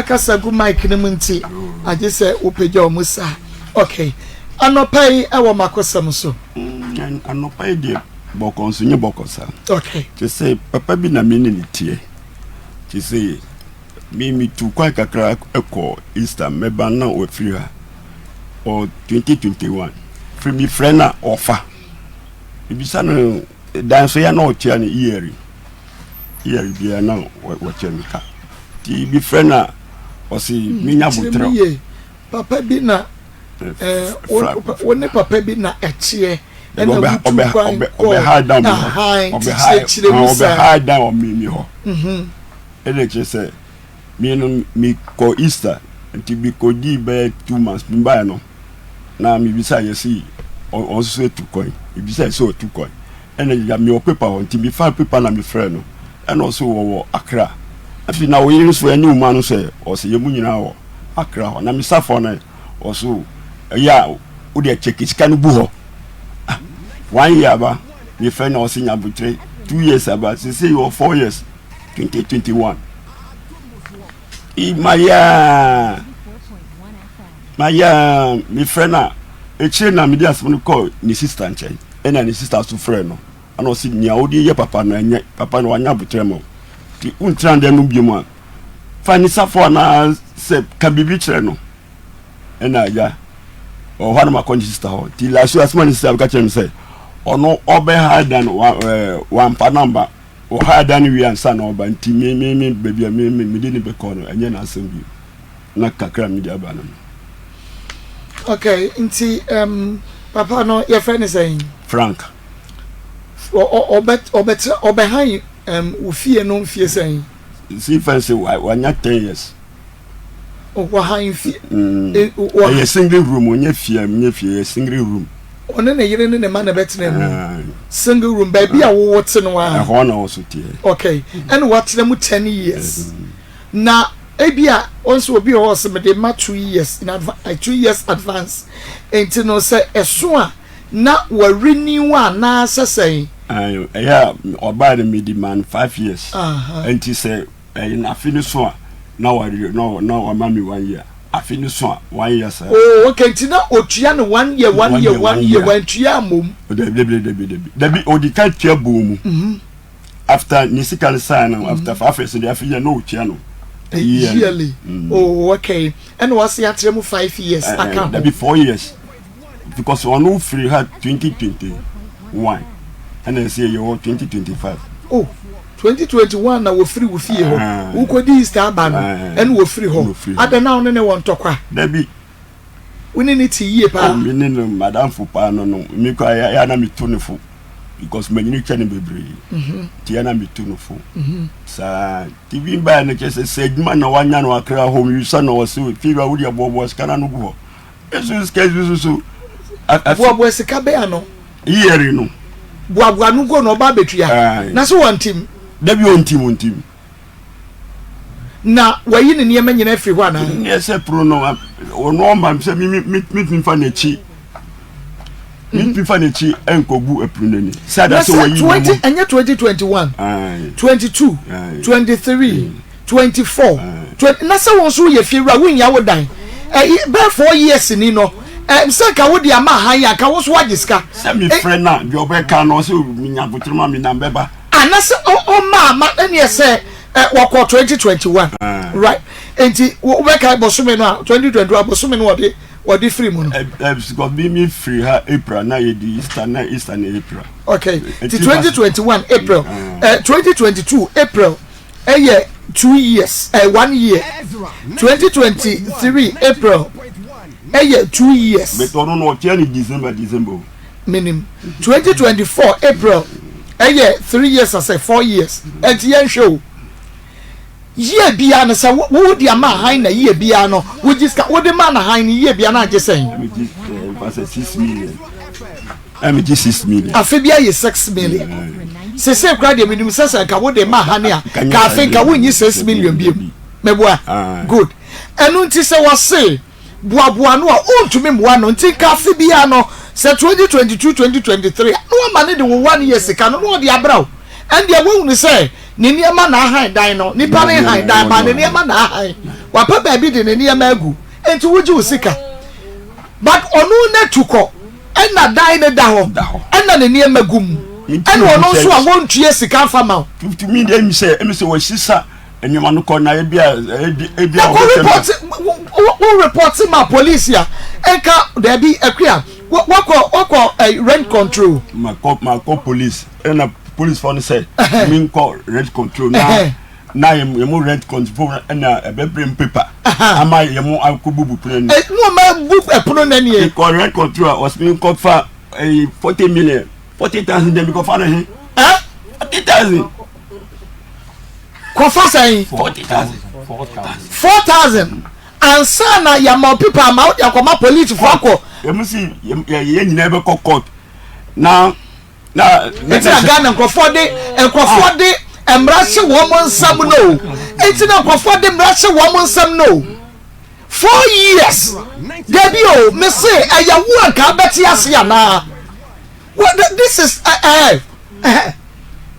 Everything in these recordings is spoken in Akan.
Kasa gu mic no mu nti agye sɛ wopagya wɔn saa. Okay. Anɔpa yi ɛwɔ makosɛm so. Anɔpa yi deɛ bɔkɔ nso nye bɔkɔ saa. Okay. Te sɛ papa bi na me ne ne teɛ. Te sɛ me metu kwan kakra kɔ Easter mɛba na wafiri ha. Ɔ 2021. Firi me frɛ na ɔfa. Ebisa no dan so ya na ɔtua no yearly. Year biara na wɔkyɛ me ka. Nti bi frɛ no a ɔse menya boterɛ. Yie papa bi na wo ne papa bi na ɛteɛ ɛna wotu kwan kɔ ahan nti kyerɛkyerɛ mu saa. Ɔbɛha dan wɔ me hɔ. Ɛna kyerɛ sɛ me no mekɔ Easter nti mekɔdii bɛyɛ 2 months, mebaeɛ no na mebisa yɛ se ɔno nso atu kwan. Mebisa sɛ ɔtu kwan ɛna ya mewɔ paper hɔ nti mefa paper na mefrɛ no ɛna ɔso wɔwɔ Accra. Afei na wo yere nso ɛne wo ma no sɛ ɔsɛ yɛ mu nyinaa wɔ Accra hɔ na mesafoɔ no ɔso ɛyɛ a wode kyɛke sika no bu hɔ. One year aba, mefrɛ na ɔsɛ nyabotrɛ. 2 years aba, sesei wɔ 4 years, 2021. Mayɛ mayɛ mefrɛ no a ekyire na mede asɛm no kɔɔ ne sister nkyɛn ɛna ne sister so frɛ no ɛna ɔsi nea wode yɛ papa no ɛnyɛ papa no wanya abotrɛ ma wo nti wontena dɛm no bio mu a fa ne safo anaa sɛ ka biribi kyerɛ no. Ɛna agya ɔwɔ hɔ a na makɔ ne sister hɔ nti last year asɛm a ne sister bɛka kyerɛ me sɛ ɔno ɔbɛha dan wa ɛɛ wamfa namba ɔha dan no wie ansa na ɔba nti me baabi a me mede ne bɛkɔ no ɛnyɛ n'asɛm bio na kakra mede aba no. Okay, nti papa no yɛfrɛ ne sɛn? Frank. Ɔbɛtena ɔbɛhan wo fie no mfie sɛn? Si fɛn sɛ wanya 10 years. Wɔhan fie? Ɛyɛ single room, ɔnyɛ fie, nyɛ fie, ɛyɛ single room. Ɔne ne yere ne ne ma na ɛbɛtena mu single room baabi a wowɔ te no a? Ɛhɔ na ɔso teɛ. Okay, ɛna watena mu 10 years na ebi a ɔnso obi wɔ hɔ sɛ mede ma 2 years in advance, 2 years advance, nti no sɛ ɛso a na wɔrenew anaasɛ sɛn? Ɛyɛ a ɔbaa no mede ma no 5 years nti sɛ ɛyɛ afe no so a na wɔre na wama mi one year, afe no so a one year saa. Oh okay, nti na otua no one year, one year, one year, wantua amom? Dabi, dabi, dabi, dabi, dabi, odi ka tua bɔ mu. After ne sika no saa no, after 5 years de afe yɛ na otua no. Yearly. Oh okay, ɛna wase akyerɛ mu 5 years aka ho. Dabi, 4 years because ɔno firi ha 2021 ɛna ɛsɛ yɛ wɔ 2025. Oh, 2021 na wofiri wo fie hɔ wokɔdi Easter aba no ɛna wofiri hɔ ada na wo ne ne wɔ ntɔkwa? Dabi. Wo ne ne te yie paa? Me ne no madamfo paa no me kɔ yɛ na meto ne fo because manyini kyɛ no bebree nti yɛ na meto no fo saa. Nti bi baa no kyɛ sɛ adwuma na wanya no akra hɔ wisa na ɔse fie wa wode aboaboa sika no ano gu hɔ ɛso sika bi so so. Boaboa sika bɛɛ ano? Yiyɛre no. Boaboa no go na ɔba abɛtua na so wɔntim? Dabi, ɔntim, ɔntim. Na wayi ne nneɛma nyinaa afiri hɔ anaa? Neɛ sɛ pono no ɔno ɔma sɛ metumi fa n'akyi, metumi fa n'akyi nkɔgu ɛpono n'ani sɛ ada sɛ wayi ne mu. Ɛnyɛ 2021, 22, 23, 24, na sɛ wɔn nso yɛ fie wura wonya wo dan ɛyi bɛɛ 4 years ni no ɛ sɛ nka wo de ama han yɛ anka wo nso wagye sika. Sɛ mefrɛ no a deɛ ɔbɛka no ɔsɛ menya abotrema me nam bɛba. Anasɛ ɔma ama ɛneɛ sɛ ɛ wɔkɔ 2021, right? Nti wobɛka bɔsome no a 2021 bɔsome no wɔde firi mu no. Ɛ mi firi ha April na yɛ di Easter na Easter na April. Okay, ti 2021 April, 2022 April ɛyɛ 2 years, one year. 2023 April ɛyɛ 2 years. Bɛtɛ ɔno no ɔkyɛ ne December, December o. Minim 2024 April ɛyɛ 3 years asɛ 4 years. Ɛnti yɛn hwɛ o, yie biara no sɛ wo di ama han na yie biara no wogye sika wode ma na han no yie biara no agye sɛn? Ɛmi gye nfa sɛ 6 million, ɛmi gye 6 million. Afe bi ayɛ 6 million. Sese kura deɛ minim sɛ nka wode ma han a ka afe nka wonyi 6 million bi mu mɛboa. Good, ɛno nti sɛ wɔse boaboa no a ontumi mmoa no nti nka afe biara no sɛ 2022, 2023 na wama ne de wo one year sika no na ɔde abrɛ wo. Ɛndeɛ wohunu sɛ Ne nneɛma na ahan dan no. Nipa ne han dan ba ne nneɛma na ahan. Wapɛ baabi de ne nneɛma agu. Enti wogye wo sika. But ɔno na tu kɔ. Ɛna dan no da hɔ. Ɛna ne nneɛma gu mu. Ɛna ɔno nso a wɔntua sika nfa ma wo. Tumi deɛ ɛmi sɛ ɛmi sɛ wɔsisa nneɛma no kɔ na ebi a ebi ebi a wɔbɛsɛ report wo report ma police a nka daabi akua wakɔ wakɔ eh, rent control. Makɔ makɔ police ɛna police fɔ no sɛ mi nkɔ rent control na na yɛ mu rent control ɛna ɛbɛbrɛ mu paper ama yɛ mu akɔ bubu pono ni. Ɛ mu ɔma bu ɛpono na nie. Nkɔ rent control a ɔsɛ mi nkɔ fa ɛyi 40 million 40,000 dɛm nkɔ fa no he. Ɛ 40,000. Kɔfa sɛn. 40,000. 4,000 ansa na yɛama paper ama wode akɔma police fo akɔ. Yɛ mu si yɛ yɛ nyinaa bɛkɔ court na na. Nti na Ghana nkurɔfoɔ de nkurɔfoɔ de mmara hyɛ wɔn nsam no o, nti na nkurɔfoɔ de mmara hyɛ wɔn nsam no o. 4 years dabi o, mese ɛyɛ wo anka abɛte ase anaa? What this is ɛɛ ɛɛ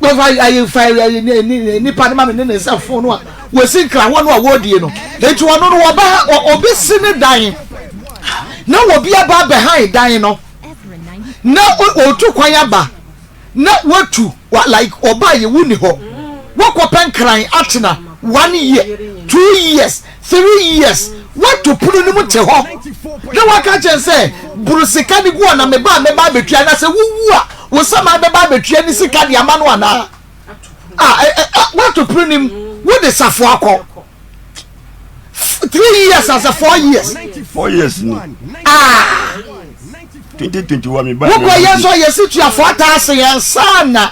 wɔfa ayi fa ayi nipa ne ma mi ne ne nsa fon no a wɔsi nkira no a wɔredie no. Eti ɔno no wɔba obi si ne dan na obi aba abɛhan dan no na otu kwan aba na watu wa like ɔba yɛ wu ni hɔ, wɔkɔpɛ nkran atena one year, 2 years, 3 years, watu pono no mu te hɔ na waka kyɛn sɛ buru sika ne gu a na meba a meba abɛtua, na sɛ wuwu a wo sama bɛba abɛtua ne sika de ama no anaa? A ɛ ɛ watu pono no mu, wode safo akɔ 3 years asɛ 4 years. 4 years ni. Ah. 2021 mi ba. Wokɔ yɛn nso yɛsi tua 4,000 yɛn nsa na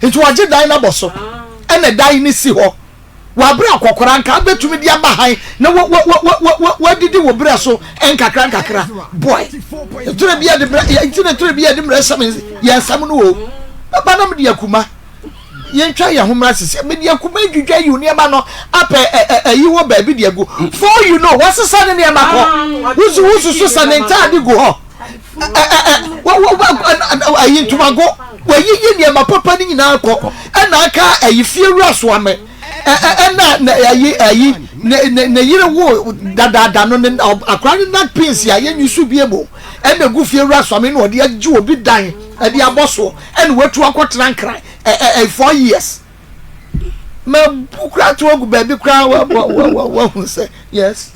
nti wɔgye dan no abɔ so, ɛna dan no si hɔ wabere akɔkora nka abɛtumi de aba han na wadidi wɔ berɛ so nkakra nkakra. Boy, ɛtwerɛ bi yɛde mmerɛ nti na ɛtwerɛ bi yɛde mmerɛ hyɛ yɛn nsɛm no o. Bɛba na mede akuma yɛntwa yɛn ho mmra sisi mede akuma adwidwa yi nneɛma no apɛ ɛyi wɔ baabi de agu. For you know, wɔsesa ne nneɛma kɔ, wosu wosusu sɛ ne ntaade gu hɔ, ayi ntomago, wɔayiyi nneɛma papa no nyinaa kɔ, ɛna aka ayi fie wura soame, ɛna ayi ayi ne ne ne yere wo dadaada no ne akora ne napkins a yɛnyi so bie mu, ɛna egu fie wura soame na ɔde agye obi dan ɛde abɔ soɔ, ɛna watu akɔtena Nkran ɛ ɛ 4 years. Ma bu kura to agu baabi kura wa wa wa wa wahu sɛ yes,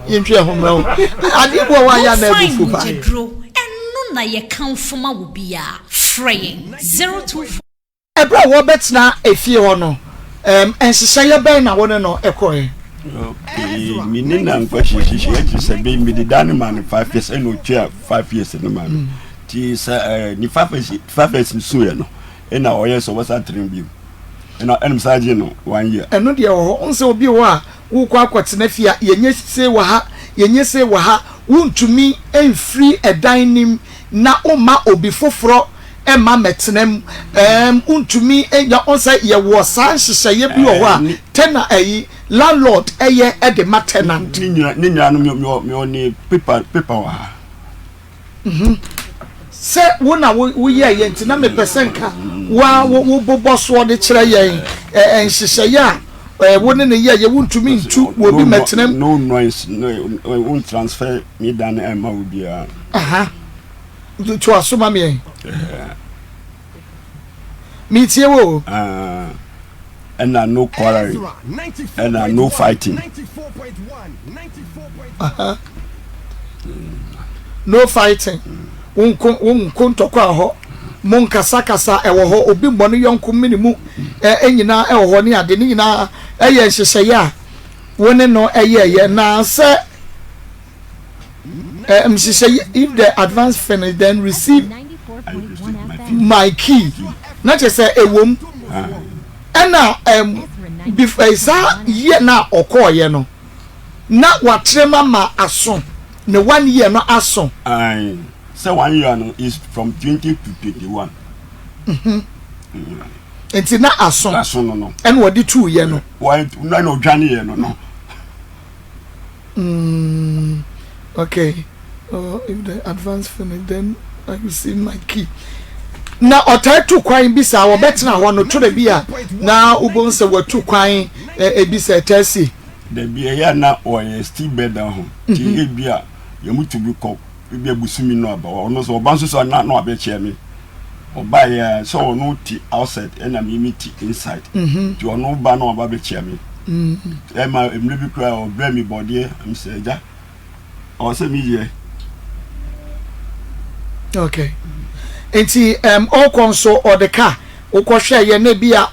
yɛntwi ɛho mmerɛ wo adeɛ bi wɔ hɔ a yɛ ana Fine abufu paa. Mogyaduro ɛno na yɛkamfo ma wo biara. Frɛ yɛn 024 Ɛberɛ a wɔbɛtena efie hɔ no, nhyehyɛeɛ bɛn na wo ne no kɔɛ? Okay, me ne na nkɔ hyehyɛ akyi sɛ bi mede da ne ma no 5 years, ɛna otua 5 years no ma no. Nti sɛ ne 5 years 5 years nsuiɛ no, ɛna ɔyɛ sɛ ɔbɛsa tene bio, ɛna ɛnum saa gye no one year. Ɛno deɛ wɔ hɔ n sɛ obi wɔ hɔ a wokɔ akɔtena fie a yɛnyɛ sei wɔ ha, yɛnyɛ sei wɔ ha, wontumi mfiri ɛdan nim na woma obi foforɔ ɛma mɛtena mu, wontumi nya ɔn sɛ yɛwɔ saa nhyehyɛeɛ bi wɔ hɔ a tenant ɛyi landlord ɛyɛ ɛde ma tenant. Ne nyina no mewɔ ne paper wɔ ha. Sɛ wo na woyɛɛ yɛn nti na mepɛ sɛ nka wa wo bobɔ soɔ de kyerɛ yɛn nhyehyɛeɛ a wo ne ne yɛ yɛ, wontumi ntu wɔ bi mɛtena mu. No noise, no won transfer me dan ɛma wo biara. Aha, to aso ma meɛ metie wo. Ɛna no quarreling, ɛna no fighting. Aha. No fighting, wonko wonko ntɔkwa wɔ hɔ, mo nkasakasa ɛwɔ hɔ, obi mmɔ ne yɔnko mene mu ɛ nyinaa ɛwɔ hɔ ne ade ne nyinaa ɛyɛ nhyehyɛeɛ a wo ne no ɛyɛɛyɛ na sɛ nhyehyɛeɛ. If the advance finish, then receive my key, na kyerɛ sɛ ɛwom ɛna saa year na ɔkɔɔyɛ no na watrɛ ma ma aso ne one year no aso. Aye. Sɛ one year no is from 20 to 21. Nti na aso. Aso no. Ɛna ɔde tuuyɛ no. Wɔn na na ɔdwane yɛ no. Okay. If the advance finish, then I receive my key. Na ɔtaa tu kwan bi saa, wɔbɛtena hɔ no, twerɛ bi a na wobɛhu sɛ watu kwan ebi sɛ ɛtaa si. Dabi, ɛyɛ a na ɔyɛ still bed down ho, nti mhm. ebi a yɛn mu tu bi kɔ ebi a busumi no aba, ɔno nso ɔba nso so a na na wabɛkyia me. Ɔbaeɛ a sɛ ɔno te outside ɛna me me te inside, mhm. nti ɔno ba na ɔba bɛkyia me. Mhm. Ɛma mmerɛ bi koraa ɔbrɛ me bɔdeɛ, ɛm sɛ agya. Ɔwɔ sɛ meyɛ. Okay. Nti um, ɔkɔ nso ɔde ka wokɔhwɛ yɛ na bi a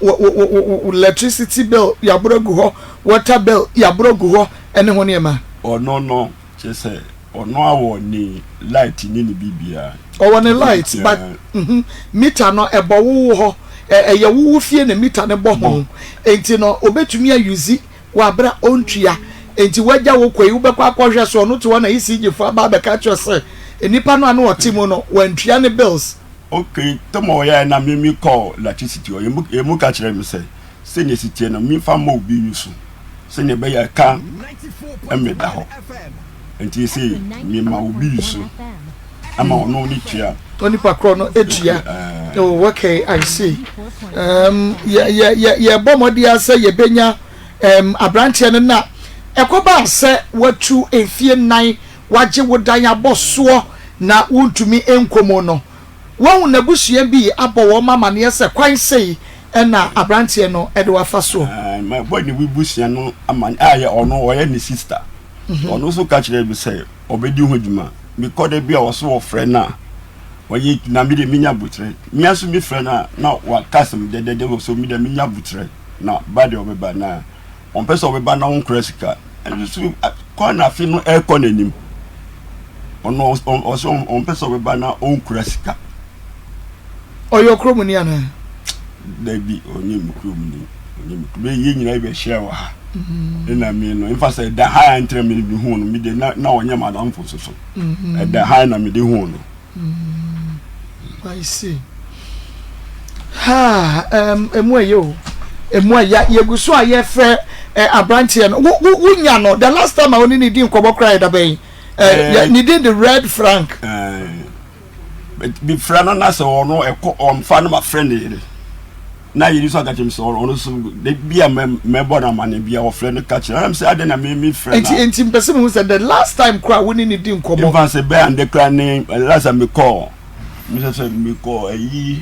electricity bill yɛaborɔ agu hɔ, water bill yɛaborɔ agu hɔ ɛne ho nneɛma. Ɔno no kyerɛ sɛ ɔno awɔ ne light ne ne biribiara. Ɔwɔ ne light but mm -hmm, meter no ɛbɔ wowo hɔ, ɛyɛ wowo fie na meter no bɔ ho nti no obetumi ayuzi wɔ aber a onntua. Ntsi w'agya wo kɔ yi, wobɛkɔ akɔhwɛ so ɔno tse hɔ na ECG fo aba abɛka akyerɛ wo sɛ nyimpa no a nna ɔtse mu no oenntua ne bills. Okay, tam a ɔyɛe na me me kɔɔ electricity hɔ, emu emu ka kyerɛɛ me sɛ sɛnea esi teɛ no memfa mma obi nsu sɛnea ɛbɛyɛ a ɛka mmɛda hɔ. Nti sei mema obi nsu ama ɔno ne tua. Onipa korɔ no tua. Oh, okay, I see. Um, yɛ yɛ yɛ yɛbɔ mmɔden ara sɛ yɛbɛnya um, aberanteɛ no na ɛkɔbaa sɛ watu mfie nnan wagye wo dan abɔ soɔ na wontumi nkɔ mu no, wahu n'abusua bi abɔ wɔn amaneɛ sɛ kwan sei na aberanteɛ no de wafa soɔ. Mabɔ ne busua no amaneɛ a yɛ ɔno ɔyɛ ne sister. Ɔno nso ka kyerɛɛ me sɛ ɔbɛdi ho dwuma. Mekɔ da bi a ɔso ɔfrɛ no a ɔyɛ na me deɛ menya aboterɛ. Me ara nso mefrɛ no a na waka asɛm dɛdɛdɛ wɔ so me deɛ menya aboterɛ na ba deɛ ɔbɛba na ɔmpɛ sɛ ɔbɛba na ɔnkura sika. Ɛno nso kɔ na afe no ɛrekɔ n'anim. Ɔno ɔsɛ ɔmpɛ sɛ ɔbɛba na ɔnkura sika. Ɔyɛ ɔkuromni anaa? Dabi, ɔnyɛ me kuromni. Ɔnyɛ me kuromni. Yɛn nyinaa bɛhyia wɔ ha. Ɛna me no, mfa sɛ ɛda ha a ntina me de hu no, me de na na ɔnyɛ m'adamfo nso so. Ɛda ha na me de hu no. I see. Ha, um, emu ɛyɛ o. Emu ɛyɛ yɛgu so a yɛfrɛ eh, aberanteɛ no. Wo wo wonya no the last time a wo ne ne di nkɔmmɔ koraa yɛ da bɛn? Eh, ne din de Red Frank. Eh, mefrɛ no na sɛ ɔno ɛkɔ ɔmfa no mafrɛ ne yere na yere nso aka kyerɛ me sɛ ɔno nso da bi a mɛbɔ no amane bi a ɔfrɛ no ka kyerɛ ɛnam sɛ adɛn na me frɛ no nti nti mpɛ sɛ mehu sɛ the last time koraa wo ne ne di nkɔmmɔ mfa sɛ bɛyɛ ande koraa ne last time mekɔɔ mesɛ sɛ mekɔɔ ayi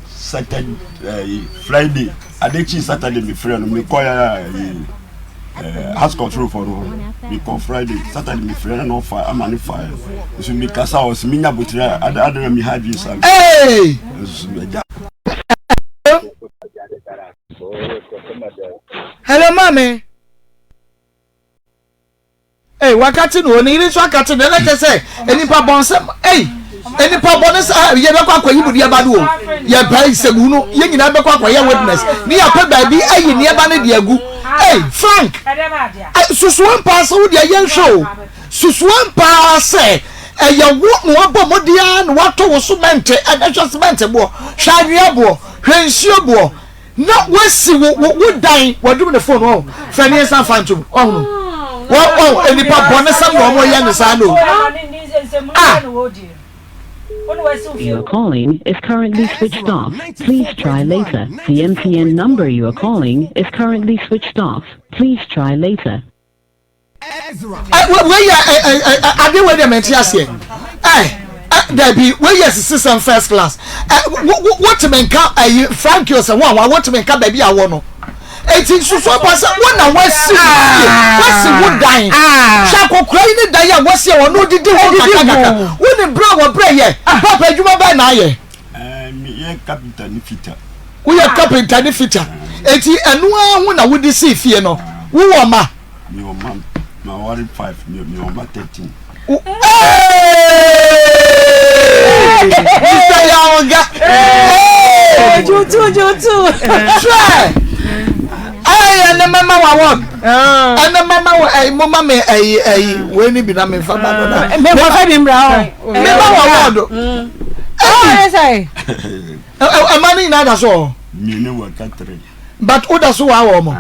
Saturday ayi Friday ade kyi Saturday mefrɛ no mekɔɔ yɛ ayi Eh, house control for no mekɔ Friday Saturday mefrɛ no na ɔfa ama ne fa nso mekasa ɔ sɛ menya botere a ada na meha adwene saa nso agya. Hello maame. Ei wakate no ne yere nso akate no ɛna kyɛ sɛ nipa bɔnsɛm ei nipa bɔne sɛ ah, yɛbɛkɔ akɔyi mu nneɛma no o yɛpɛ nsɛmhu no yɛn nyinaa bɛkɔ akɔyɛ witness ne yɛapɛ baabi ayi nneɛma no de agu ei Frank susuo mpaa sɛ wo deɛ yɛnhwɛ o susuo mpaa sɛ ɛyɛ wo na wabɔ mmɔden ara na watɔ wo cement ɛnɛ hwɛ cement boɔ hwɛ anwea boɔ hwɛ nsuo boɔ na wasi wo wo wo dan wadum ne phone ɔn fɛ ne nsa nfa ntom ɔhunu wɔ ɔn nipa bɔ ne sɛm na wɔn yɛ ne saa no ah. You are calling is currently switched off. Please try later. The MTN number you are calling is currently switched off. Please try later. Wei yɛ ade wei deɛ mente aseɛ ɛ dabi wei yɛ sisi sɛm first class ɛ wotumi nka ɛyi frank sɛ wɔn a wotumi nka baabi a wɔ no eti nsusu aba sɛ wɔn na wɔasi wo fie wɔasi wo dan hwɛ akɔkora yi ne dan a wɔasi a wɔn didi ho kakakaka wɔn ne brɛ wɔ brɛ yɛ papa adwuma bɛn na ayɛ. Meyɛ kapinta ne fita. Woyɛ kapinta ne fita eti ɛno ara ho na wode sii fie no wowɔ ma. Mewɔ mma maware 5 mewɔ mma 13. Mr. Yawonga. Jutu jutu. Hwɛ. Ɛyɛ ɛnɛ mɛma wa wɔn. Ɛnɛ mɛma wa ɛyi mo ma mi ɛyi ɛyi wei ni bi na mi nfa ba no na. Mɛ kɔ fɛ bi mbra o. Mɛma wa wɔn do. Ɛyi. Ɛma ne nyinaa da so wɔ. Mmienu wɔ katere. But o da so wɔ awɔ mo.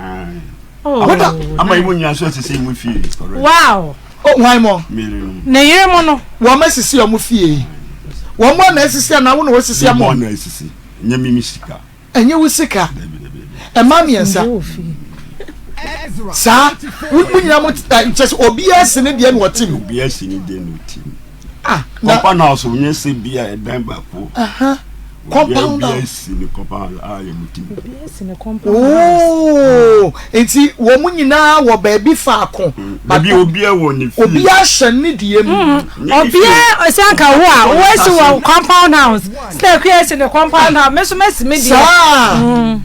Woda. Ama yi mu nyinaa nso asisi mu fie. Wow. O hwan mo? Ne yere mo no. Wɔn asisi wɔn fie. Wɔn mo na asisi anaa wo na wasisi ama wɔn? Mo na asisi. Nyɛ mi mi sika. Ɛnyɛ wo sika. Ɛma mmiɛnsa. Saa wo mo nyinaa mo kyɛ sɛ obiara si ne deɛ na ɔte mu. Obiara si ne deɛ na ɔte mu. Ah, na compound house nyɛ sɛ bi a ɛdan baako. Compound house. Obiara si ne compound house a yɛ mo ti mu. Obiara si ne compound house. Oo, nti wɔn nyinaa wɔ baabi faako. Mm, baabi obiara wɔ ne fie. Obiara hyɛ ne deɛ mu. Mm, obiara sɛ anka wo a woasi wɔ compound house. Sɛ akua si ne compound house, me nso masi me deɛ. Saa. Mm.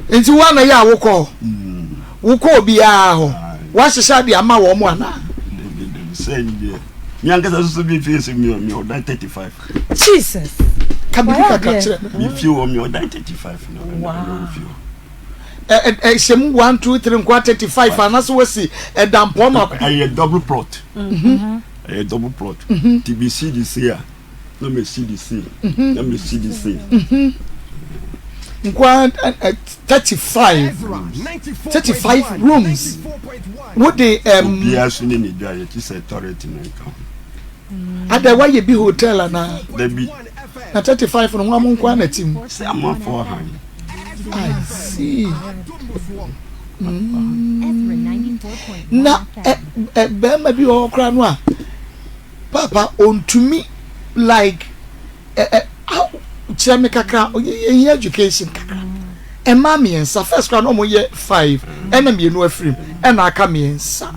Nti wo ana yɛ a wokɔ? Wokɔ obiara hɔ. Woahyehyɛ adeɛ ama wɔn anaa? Sɛ deɛ. Mi ankasa soso mi fie sɛ mi mi ɔdan 35. Jesus. Ka bibi kakra kyerɛ me. Mi fie wɔ mi ɔdan 35 na ɛna wɔ fie hɔ. Ɛ ɛ hyɛ mu 1 2 3 nkoa 35 anaasɛ wasi ɛdampɔn ma. Ɛyɛ double plot. Ɛyɛ double plot. Ti bi si di se a na mi si di se na mi si di se. Nkoa 35 35 rooms. Wo de ɛm. Obiara so ne ne dwa yɛ ti sɛ toilet na nka ho. Adɛ wayɛ bi hotel anaa? Dabi. Na 35 no ho amo nko na ti mu. Sɛ amanfoɔ han. I see. Mm. Na ɛ ɛ bɛrima bi wɔ hɔ koraa no a papa ontumi like ɛ ɛ aw kyerɛ me kakra yɛhia education kakra. Ɛmaa mmiɛnsa first koraa na wɔn yɛ five ɛna mmienu afirim ɛna aka mmiɛnsa.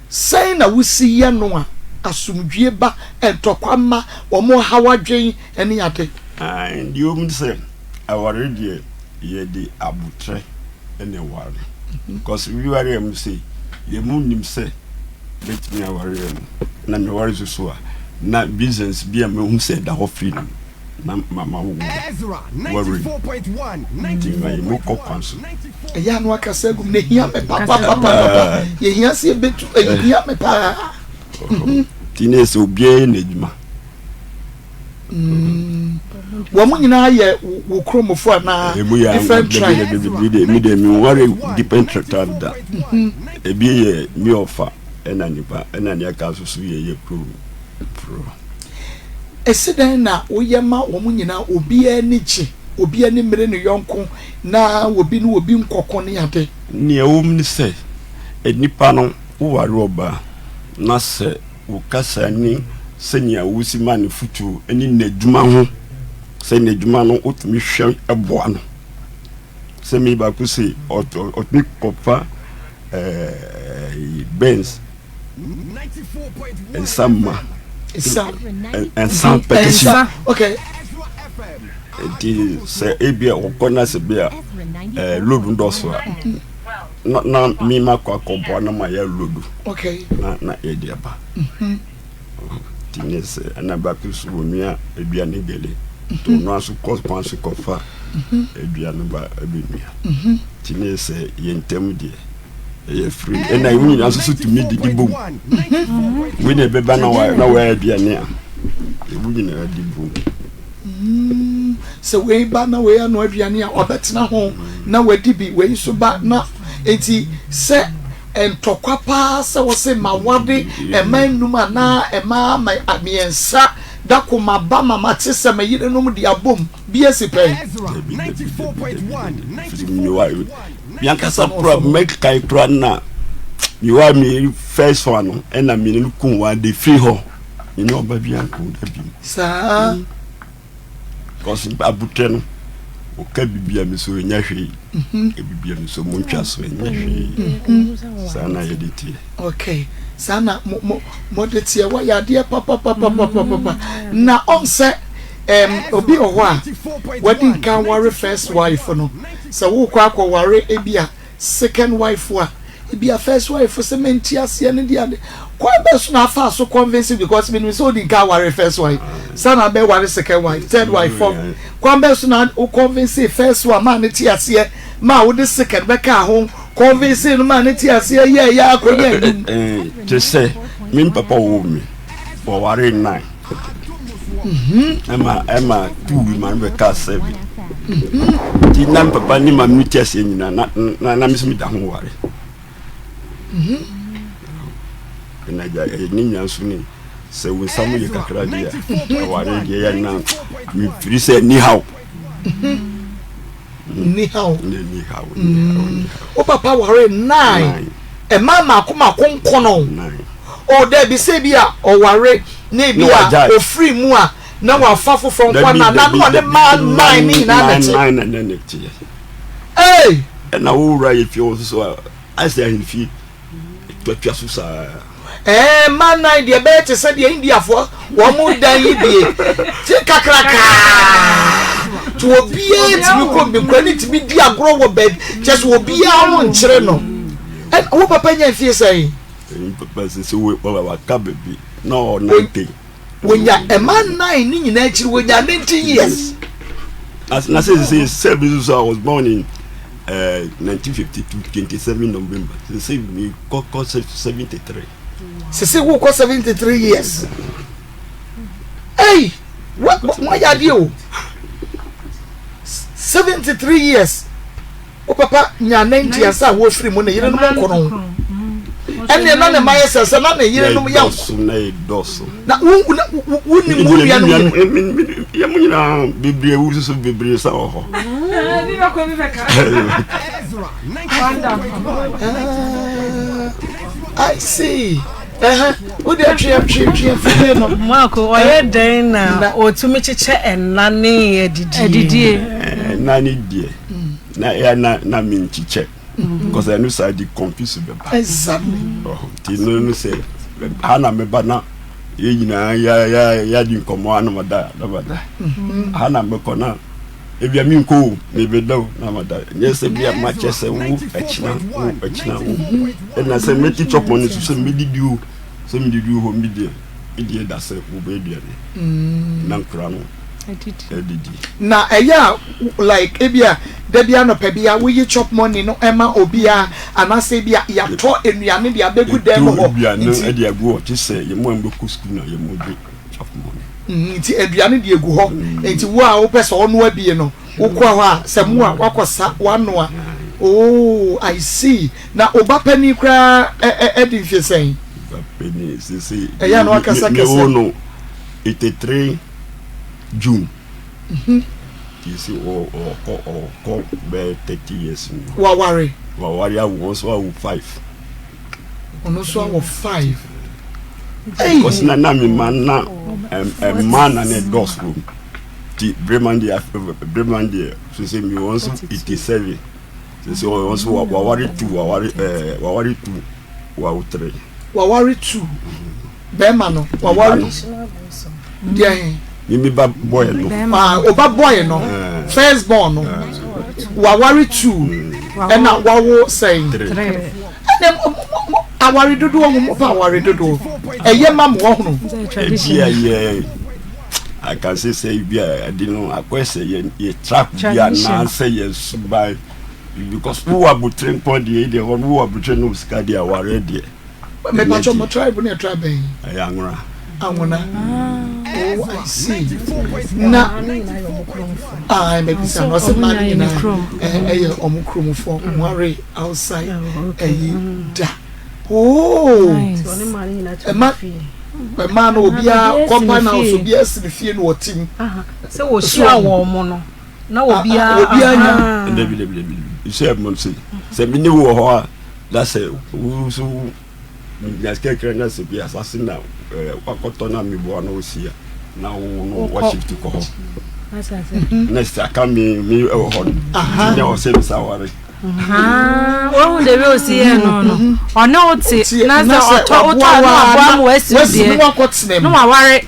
Sɛn na wosi yɛ no a asomdwie ba, ntɔkwa mma, wɔn haw adwen ne ade? Aane, deɛ ɛwɔ mu ne sɛ, aware deɛ yɛde aboterɛ na ɛware. Because wiware a mu sei, yɛn mu nim sɛ mɛtumi aware no, na meware nso so a, na business bi a mahu sɛ ɛda hɔ firi no na mama wo worry nti ma yɛ mu kɔ kwan so. Ɛyɛ ano akasa agum na ehia me papapapapa yɛhia sɛ yɛbɛtu ɛhia me paa. Nti ne sɛ obiara yɛ n'adwuma. Wɔn nyinaa yɛ wo kuromfo anaa different tribe? Mi de mi ware different tribe da. Ebi yɛ mi ɔfa ɛna nipa ɛna nea ɛka so so yɛ yɛ kurom. Pro. Ese dɛn na woyɛ ma wɔn nyinaa obiara ani gye, obi ani mmere ne yɔnko na obi ne obi nkɔko ne ade? Nea ɛwɔ mu ne sɛ, nnipa no, woware ɔbaa na sɛ wo kasa ne sɛnea wusi ma no afotu ne n'adwuma ho, sɛ n'adwuma no wotumi hwɛ boa no. Sɛ me baako se ɔtumi kɔfa ɛɛ Benz. Nsa mma. Nsa. Nsa pɛkɛsi. Nsa okay. Nti sɛ ebi a ɔkɔ na sɛ bi a ɛɛ load dɔso a na na mi ma kɔ akɔboa na ma yɛ load. Okay. Na na yɛ de aba. Mhm. Nti ne sɛ ɛna baako so wɔ nua aduane gele. Nti ɔno aso kɔ kwan so kɔfa aduane ba ɛbɛnua. Nti ne sɛ yɛ ntɛm deɛ. Ɛyɛ free ɛna wɔn nyinaa nso so tumi didi bom wei na ɛbɛba na wa na wɔayɛ aduane a ewu nyinaa di bom. Mm, sɛ wei ba na wei ano aduane a ɔbɛtena ho na wadi bi wei nso ba na eti sɛ ntɔkwa paa sɛ wɔsɛ ma wade ɛma nnum anaa ɛma mmiɛnsa dako ma ba ma ma te sɛ ma yerenom de abom bi asi pɛn. Dabi dabi dabi dabi firi mi wa. Me ankasa kora mɛkae kora na mewɔ me first one no ɛna mene no kum wa de firi hɔ mene ɔba bi anko da bi saa because abotɛ no ɔka bibia me so ɛnyɛ hwee mhm. bibia me so montwa so ɛnyɛ hwee mhm. saa na yɛde teɛ okay saa na mode teɛ wɔyɛ adeɛ papapapapapa na ɔm sɛ obi wɔ hɔ a wadi nka ware first wife no Sɛ worekɔ akɔware ebia second wife a, ebia first wife sɛ mente aseɛ ne deɛ ade. Kwan bɛn so na afaa so convince because menim sɛ wodi nka aware first wife, sa na abɛware second wife, third wife, fourth. Kwan bɛn so na wo convince first one maa ne te aseɛ maa wode second bɛkaa ho convince no maa ne te aseɛ yɛɛ yɛ akɔnya anum. Te sɛ me papa woo me, wɔwaree nine. Ɛma ɛma two bi ma no bɛka seven. Nti na papa ne maame no ti aseɛ nyinaa na na na mesɛ meda ho ware. Ɛna agya ɛyɛ ne nyinaa nso ne. Sɛ wo nsa mu yɛ kakra deɛ a, awareɛ deɛ yɛ na mefiri sɛ ni haw. Ni haw. Ni haw. Mm. Wo papa ware nine. Ɛma mako mako nkono. O dɛbi sɛ bi a ɔware na ebi a ofiri mu a na wafa foforɔ nko na na na ɔne maa nine ne nyinaa na te. Nine na ne te. Ee. Ɛna wo wura yɛ fie wɔ soso a ayɛ sɛ ahemfie. Ɛtoatoa so saa. Ɛɛ mmaa nan deɛ ɛbɛyɛ te sɛ deɛ Indiafoɔ wɔn mo dan yi bie te kakrakaa te obiara tumi kɔ bi nkura ne tumi di agorɔ wɔ baabi kyɛ sɛ obiara ho nkyerɛ no. Ɛna wo papa nya mfie sɛn? Papa sɛ sɛ waka baabi na ɔnante. Wonya ɛma nnan ne nyinaa akyiri wonya 19 years. Na na sɛ sɛ sɛ bi nso I was born in uh, 1952 27 November sɛ sɛ mi kɔ kɔ 73. Sɛ sɛ wo kɔ 73 years. Hey, what what yɛ adeɛ o? 73 years. Wo papa nyaa 90 ansa a wɔfiri mu ne yerenom nkono ɛnneɛ na ne mma yɛ sɛ sɛ na ne yerenom yɛ na wonim wo nuanom yɛ mu nyinaa bebree awu soso bebree sa wɔ hɔ. I see. Wo deɛ twe twe twe fidie no. Marco ɔyɛ dɛn na ɔtumi kyekyɛ ɛnna ne adidie? Ɛnna ne deɛ na ɛyɛ na na me nkyekyɛ because ɛno saa di confuse bɛba. Exactly. Nti no no sɛ ha na meba na yɛ nyinaa yɛ yɛ yɛadi nkɔmmɔ a na mada na mada ha na mekɔ na ebia menkɔ o mebɛda o na mada nyɛ sɛ bia makyɛ sɛ wo akyina wo akyina wo ɛna sɛ mɛti chop money so sɛ medidi o sɛ medidi hɔ medeɛ medeɛ da sɛ wobɛ aduane mm. na nkora no adidi na ɛyɛ a like ebia da bi anɔpa bi a woyi chop money no ɛma obiara anaasɛ ebia yɛatɔ nnuane de abɛgu dan mu hɔ nnuane de agu hɔ te sɛ yɛn mu a mbɛkɔ sukuu na yɛn mu de chop money Mm, nti aduane de egu hɔ nti wo a wopɛ sɛ ɔnoa bie no wokɔ hɔ a sɛ mo a wakɔsa wanoa oh i see na ɔba panin koraa ɛdi mfie sɛn ba panin sese ɛyɛ ano akasa kɛse mewo no 83 June mhm. ti sɛ ɔkɔ ɔkɔ bɛyɛ 30 years waware waware awo nso awo 5 Ɔno nso awɔ five. Because na na mi ma na mmaa na ne dɔs wɔ mu ti breman deɛ breman deɛ sese mi wɔn nso 87 sese wɔn nso waware two waware ɛɛ waware two wawo three. Waware two bɛrima no waware deɛ he. Mi mi ba bɔyɛ no. Ah, ɔba bɔyɛ no eh. first born no eh. waware two ɛna wawo sɛn ɛna aware dodoɔ ho mo pa aware dodoɔ ɛyɛ ma mo ɔhono. Ebi a yɛ I can say sɛ ebi a ɛde no akɔyɛ sɛ yɛ yɛ trap bi anaasɛ yɛ suban because wowɔ abotire nkɔn deɛ deɛ hɔ no wowɔ abotire no sika deɛ awareɛ deɛ. Mepatwɔ mo tribe no yɛ tribe bɛn? Ɛyɛ Anwona. Anwona. Oh, I see. Na ah, mebisa no ɔsɛ mmaa no nyinaa ɛyɛ ɔmo kuromfoɔ nware outside ɛyi da. Oh, ɛma ɛmaa no obiara compound house obiara si ne fie na ɔte mu. Sɛ wɔhyia wɔn mo no na obiara obiara nya. Dabi dabi dabi sɛ mo sɛ sɛ mi ne wo wɔ hɔ a. Na sɛ wo nso nya sika kakra na sɛ bi asase na wakɔtɔ na meboa na wosi a na wo no wa shift kɔ hɔ na sɛ aka me me wɔ hɔ no nti nyɛ ɔsɛ bisa ware wohu de bi osi yɛ no no ɔne wo te na sɛ ɔtɔ wotɔ a na waboa ma wasi deɛ na waware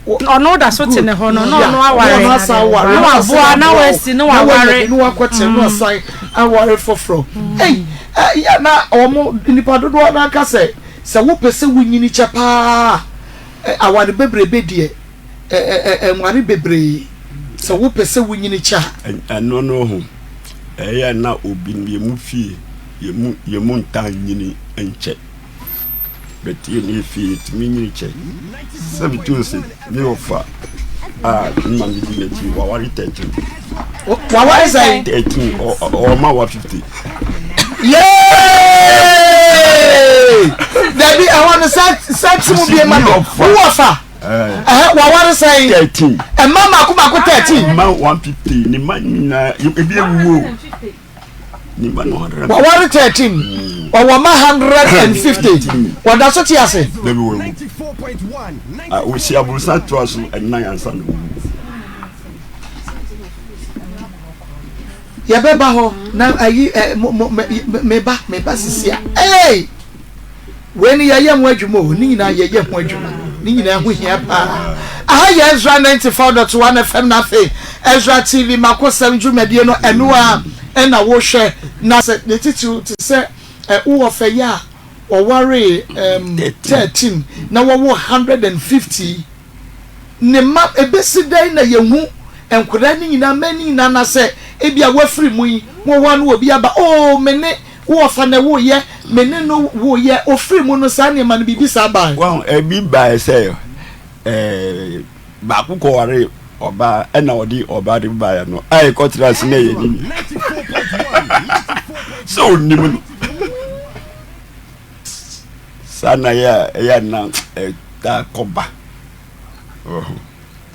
ɔno da so te ne hɔ no na ɔno aware na waboa na wasi na waware na wakɔtena na wasan aware foforɔ ei Ɛyɛ a na wɔn nnipa dodoɔ no ara ka sɛ, sɛ wopɛ sɛ wonyini kyɛ paa a, aware bebrebe deɛ, nware bebree. Sɛ wopɛ sɛ wonyini kyɛ a. Ɛno no ho, ɛyɛ a na obi no yɛn mu fie, yɛn mu yɛn mu ntaa nyini nkyɛ. But yɛn yɛ fie yɛtumi nyini kyɛ. Sɛ metu nse, me ɔfa a me maame di n'akyi waware 13. Waware sɛn? 13 ɔma wa 50. Yay! Dabi ɛhɔ no sɛ sɛ ti mu bie ma mi. Wowɔ fa. Ɛhɛ waware sɛn? 13. Ɛma mako mako 13. Mma 150 ne mma nyinaa ebi ewuo. Ne mma no 100. Waware 13. Ɔwɔ ma 150. Wɔda so te ase. Dabi wɔwu. Ah, wɔsi aborosan toa so ɛnan ansa na wɔwu. Yɛbɛba hɔ na ayi ɛ mo mo meba meba sisi a. Ee! Wei no yɛyɛ ho adwuma o, ne nyinaa yɛyɛ ho adwuma. Ne nyinaa ho hia paa. Aha yɛ Ezra 94.1 FM na afei Ezra TV Makosɛm dwumadie no ɛno a ɛna wohwɛ na sɛ ne titiriw te sɛ wowɔ fɛ yɛ a wɔwaree um, 13 na wɔwo 150 ne mma ebesi dɛn na yɛhu nkwadaa no nyinaa mma no nyinaa na sɛ ebia wafiri mu yi wɔ hɔ a na obi aba oo me ne wo ɔfa na ɛwoyɛ me ne no woyɛ ofiri mu no saa nneɛma no biribi saa bae. Wɔn ebi bae sɛ ɛɛ baako kɔware ɔbaa ɛna ɔde ɔbaa de baeɛ no a ɛkɔtena ase na ɛyɛ ne nua sɛ onim no saa na yɛ a ɛyɛ na ɛtaa kɔba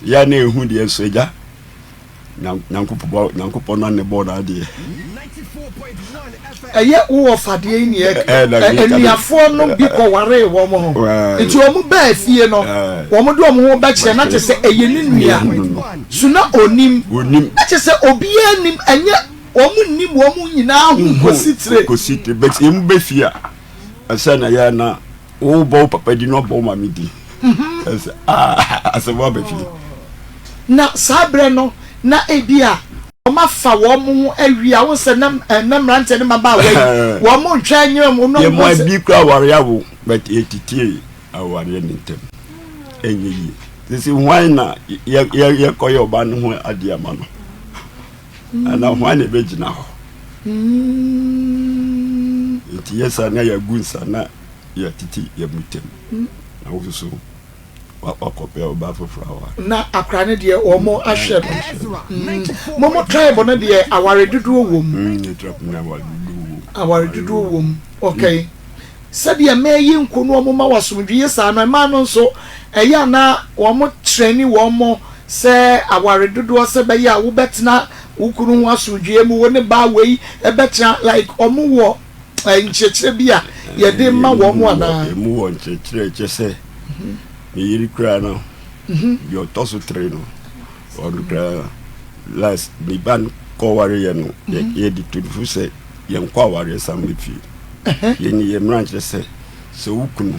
yɛ na ehu deɛ nso agya nyankopɔn nyankopɔn na ne bɔɔ n'adeɛ. Ɛyɛ wo wɔfa deɛ yi neɛ anuafoɔ no bi kɔwaree wɔn ho nti wɔn baa fie no wɔn de wɔn ho bɛkyerɛ na kyerɛ sɛ ɛyɛ ne nua so na onim na kyerɛ sɛ obiara nim ɛnyɛ wɔn nim wɔn nyinaa ho kɔsi tire. Kɔsi tire but emu bɛ fie a ɛsɛ na yɛ na wobɔ wo papa di na ɔbɔ wo maame di mhm. ɛsɛ aa asɛm aba fie. Na saa berɛ no na ebi a wɔn afa wɔn ho awie a wɔn sɛ na na mmeranteɛ ne mmabaawa yi wɔn ntwɛn nyɛ wɔn. Yɛ mo abi kura aware awo but yɛtitie awareɛ ne ntɛm ɛnyɛ yie sisi hwan na yɛ yɛ yɛkɔyɛ ɔbaa no ho adeɛ ama no. Anaa hwan na ɛbɛgyina hɔ? Nti yɛ saa na yɛagu nsa na yɛatete yɛn mu tɛm. Na wo nso wakɔpɛ ɔbaa foforɔ aware. Na akora no deɛ wɔn ahwɛ no. Mo mo tribe no deɛ aware dodoɔ wɔ mu. Tribe no aware dodoɔ wɔ mu. Aware dodoɔ wɔ mu. Okay. Sɛdeɛ mmaa yi nko no wɔn ma wɔ asomdwoeɛ saa no, mmaa no nso ɛyɛ a na wɔn trɛni wɔn sɛ aware dodoɔ sɛ ɛbɛyɛ a wobɛtena wo kunu ho asomdwoeɛ mu, wo ne baa wei ɛbɛtena like wɔn wɔ nkyerɛkyerɛ bi a yɛde ma wɔn anaa? Emu wɔ nkyerɛkyerɛ kyɛ sɛ me yere koraa no deɛ ɔtɔ so tere no ɔno koraa last me ba no kɔwareɛ no yɛde to no fo sɛ yɛnkɔ awareɛ san bɛ fie. Yɛn yɛ mmara nkyerɛ sɛ sɛ wo kunu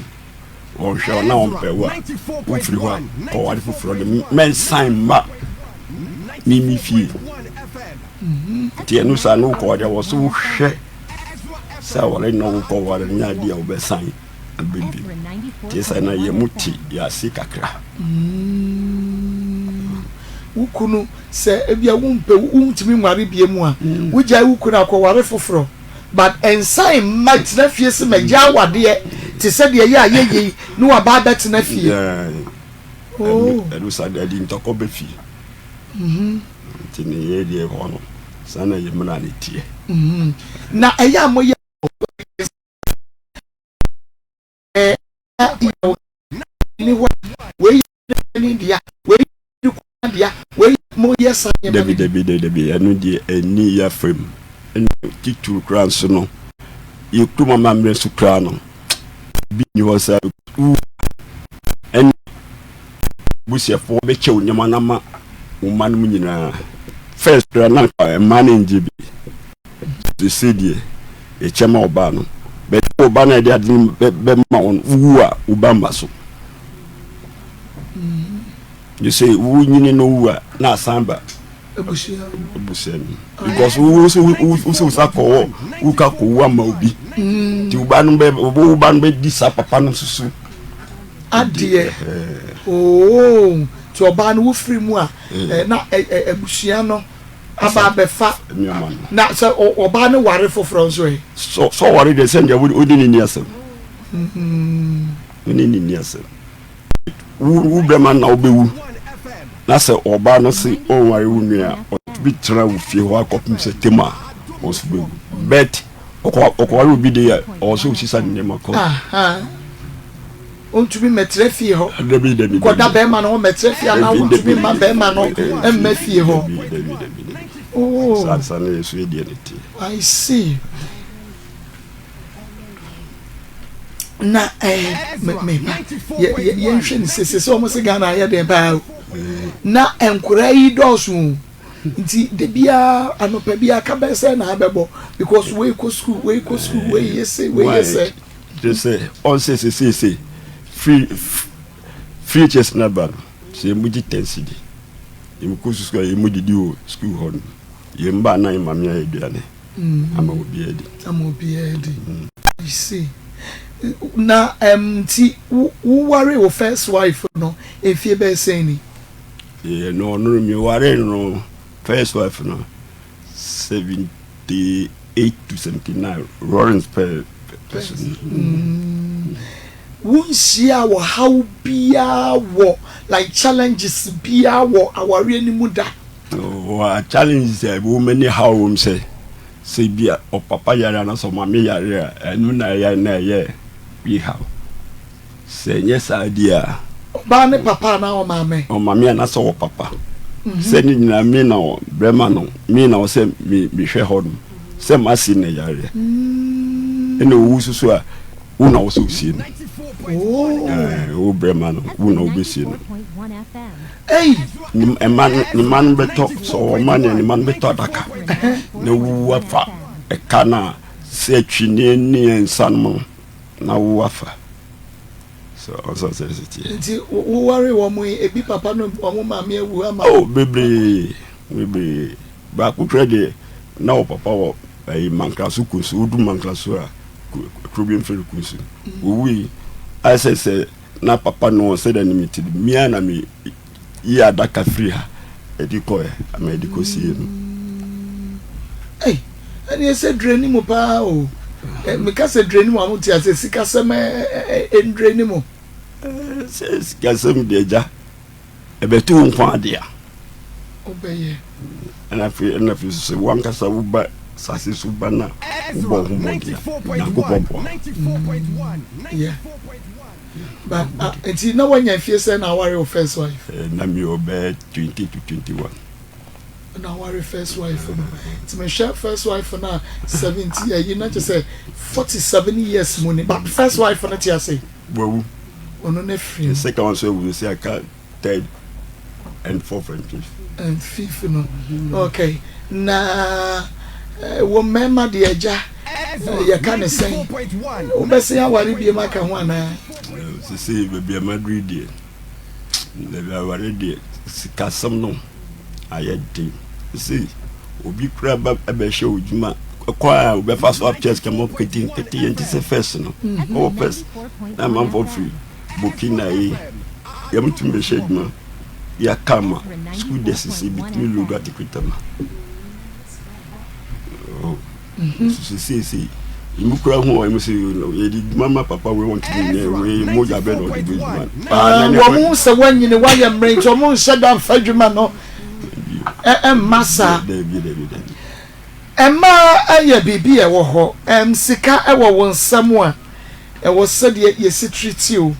ɔnhwɛ wo na ɔmpɛ wo a wofiri hɔ a kɔware foforɔ de mɛnsan mma ne me fie nti ɛno saa ne wokɔware a wɔ so wohwɛ sɛ aware na wokɔware nyɛ adeɛ a wobɛsan abɛbi nti sɛ na yɛ mu te yɛ ase kakra mm. wo kunu sɛ ebia wompɛ wontumi nware bie mu a wogyae wo kunu akɔware foforɔ But nsan mma tena fie se magya awadeɛ te sɛ deɛ ɛyɛ a yɛyɛ yi ne waba abɛtena fie. Oh. Ɛno saa deɛ ɛde ntɔkɔ bɛ fie. Mhm. Nti ne yɛ deɛ hɔ no saa na yɛ mmara ne teɛ. Mhm. Na ɛyɛ a moyɛ Dabi dabi dabi ɛno deɛ ɛnni yɛ fam ɛna titiri koraa nso no yɛ kurom amammerɛ nso koraa no bi nni hɔ sɛ wu ɛne busuafoɔ bɛkyɛ wo nneɛma no ama wo mma no mu nyinaa first koraa na nka mmaa no ngye bi Seesei deɛ, yɛkyɛ ma ɔbaa no. But ɔba no a yɛde ade no bɛma wo no, wowu a, wo ba mma so. Gye sɛ wonyini na wowu a, na asan ba abusua no. Because wo sɛ wo sɛ wo sa kɔwɔ, wo ka kɔwu ama obi. Nti wo ba no bɛ wo ba no bɛdi saa papa no nso so. Adeɛ. Oo, nti ɔbaa no wofiri mu a, na abusua no. aba abɛfa nneɛma no. Na sɛ ɔbaa no ware foforɔ nso ɛ? Sɛ ɔware deɛ sɛ deɛ wode ne nni asɛm. Wone ne nni asɛm. Wo bɛma na wobɛwu na sɛ ɔbaa no se ɔnware wo nua a ɔtumi tena wo fie hɔ akɔpem sɛ tem a wɔn nso bɛwu. But. Ɔkɔware obi de a ɔwɔ sɛ osisa ne nneɛma kɔ. Ontumi mmɛtra fie hɔ. Dabi dabi. Kɔda bɛrima no hɔ mmɛtra fie anaa wontumi mma bɛrima no mma fie hɔ. Dabi dabi dabi dabi. Oh. Saa saa na yɛ so yɛ deɛ ne te. I see. Na ɛɛ eh, me me ba yɛ yɛ yɛnhwɛ ne sese sɛ wɔn se Ghana ayɛ den paa o. Na nkwadaa yi dɔɔso o. Nti da biara anɔpa biara ka bɛyɛ sɛ na abɛbɔ because wei kɔ sukuu wei kɔ sukuu wei yɛ se wei yɛ sɛ. Kyerɛ sɛ ɔnsɛ sɛ seesei free free HS no aba no sɛ yɛn gye ten cedi yɛn kɔ sukuu a yɛn didi wɔ sukuu hɔ no yɛn ba na yɛn maame ayɛ aduane ama obiara di. Ama obiara di. I see. Na ɛm nti wo ware wo first wife no mfie bɛyɛ sɛn ni? Yɛ no ɔno no mi ware no first wife no 78 to 79 Lawrence pɛ pɛ so. Mm. Wonhyia ɔhaw biara wɔ like challenges biara wɔ awareɛ no mu da? Wɔ challenges a ɛwɔ mu ne haw wɔ mu sɛ sɛ bi a ɔpapa yare anaasɛ ɔmaame yare a ɛno na ɛyɛ na ɛyɛ bi haw. Sɛ ɛnyɛ saa deɛ a. Ɔbaa ne papa anaa ɔmaame? Ɔmaame anaasɛ ɔpapa. Sɛ ne nyinaa me na bɛrima no me na ɔsɛ me mehwɛ hɔ no sɛ m'ase na yareɛ. Ɛna owu soso a wo na ɔsɛ osie no. Ɛɛ wo bɛrima no wo na wobɛsie no. Ei. Ne mma ne mma no bɛtɔ sɛ ɔwɔ mma ne ne mma no bɛtɔ adaka na wo afa ɛka no a sɛ atwinnie ne nsa no na wo afa. So ɔsɛ sɛ ɛsɛ teɛ. Nti wo ware wɔn yi ebi papa no wɔn maame awu ama. Oh bebree bebree baako kura deɛ na wɔ papa wɔ ɛyi mankraso kunsu wodu mankraso a kuro bi mfiri kunsu owu yi ayɛ sɛ sɛ na papa no sɛ dɛ ne mi ti mia na mi yi adaka firi ha ɛde kɔɛ ama ɛde kɔ sie no. Ei, ɛne ɛsɛ dure ne mu paa o. Meka sɛ dure ne mu a mo te ase sikasɛm ndure ne mu. Sɛ sikasɛm deɛ gya ɛbɛto wo nko adeɛ a. Wobɛyɛ. Ɛna afei ɛna afei sɛ wankasa woba sase so ba na wobɔ ho mmɔden a Nyankopɔn boa. Yeah. But ah, nti na wanya mfie sɛ na aware wo first wife? Eh, na mi wɔ bɛyɛ 20 to 21. Na aware first wife no. Nti mehwɛ first wife no a 70 ayi na kyerɛ sɛ 47 years mu ni. But first wife no te ase? Wawu. Ɔno ne firi mu. The second one nso awu sɛ aka third and fourth and fifth. And fifth no. Okay. Na eh, wɔ mmarima deɛ agya eh, yɛka ne sɛn wobɛsen aware biem aka ho anaa? Sese baabi a maduru deɛ baabi aware deɛ sikasɛm no ayɛ den sese obi kura ba bɛhyɛ odwuma kɔ a wobɛfa so akyɛ sika mɔ ketenkete yɛn ti sɛ fɛs no ɔwɔ fɛs na amanfoɔ firi Burkina yi yɛmtumi bɛhyɛ adwuma yɛaka ma sukuu deɛ sisi bitumi load adekwita ma nso seesei emu kura ho a emu sɛ yɛde dwuma ma papa wei wɔntumi nyɛ wei mogya bɛ na ɔde bɛ dwuma wɔn ho sɛ wɔanyini wɔayɛ mmerɛ nti wɔn nhyɛ da mfa adwuma no ɛmma saa Mmaa yɛ biribi a ɛwɔ hɔ. Ɛm sika wɔ wo nsam a, ɛwɔ sɛdeɛ yɛsi treat wo.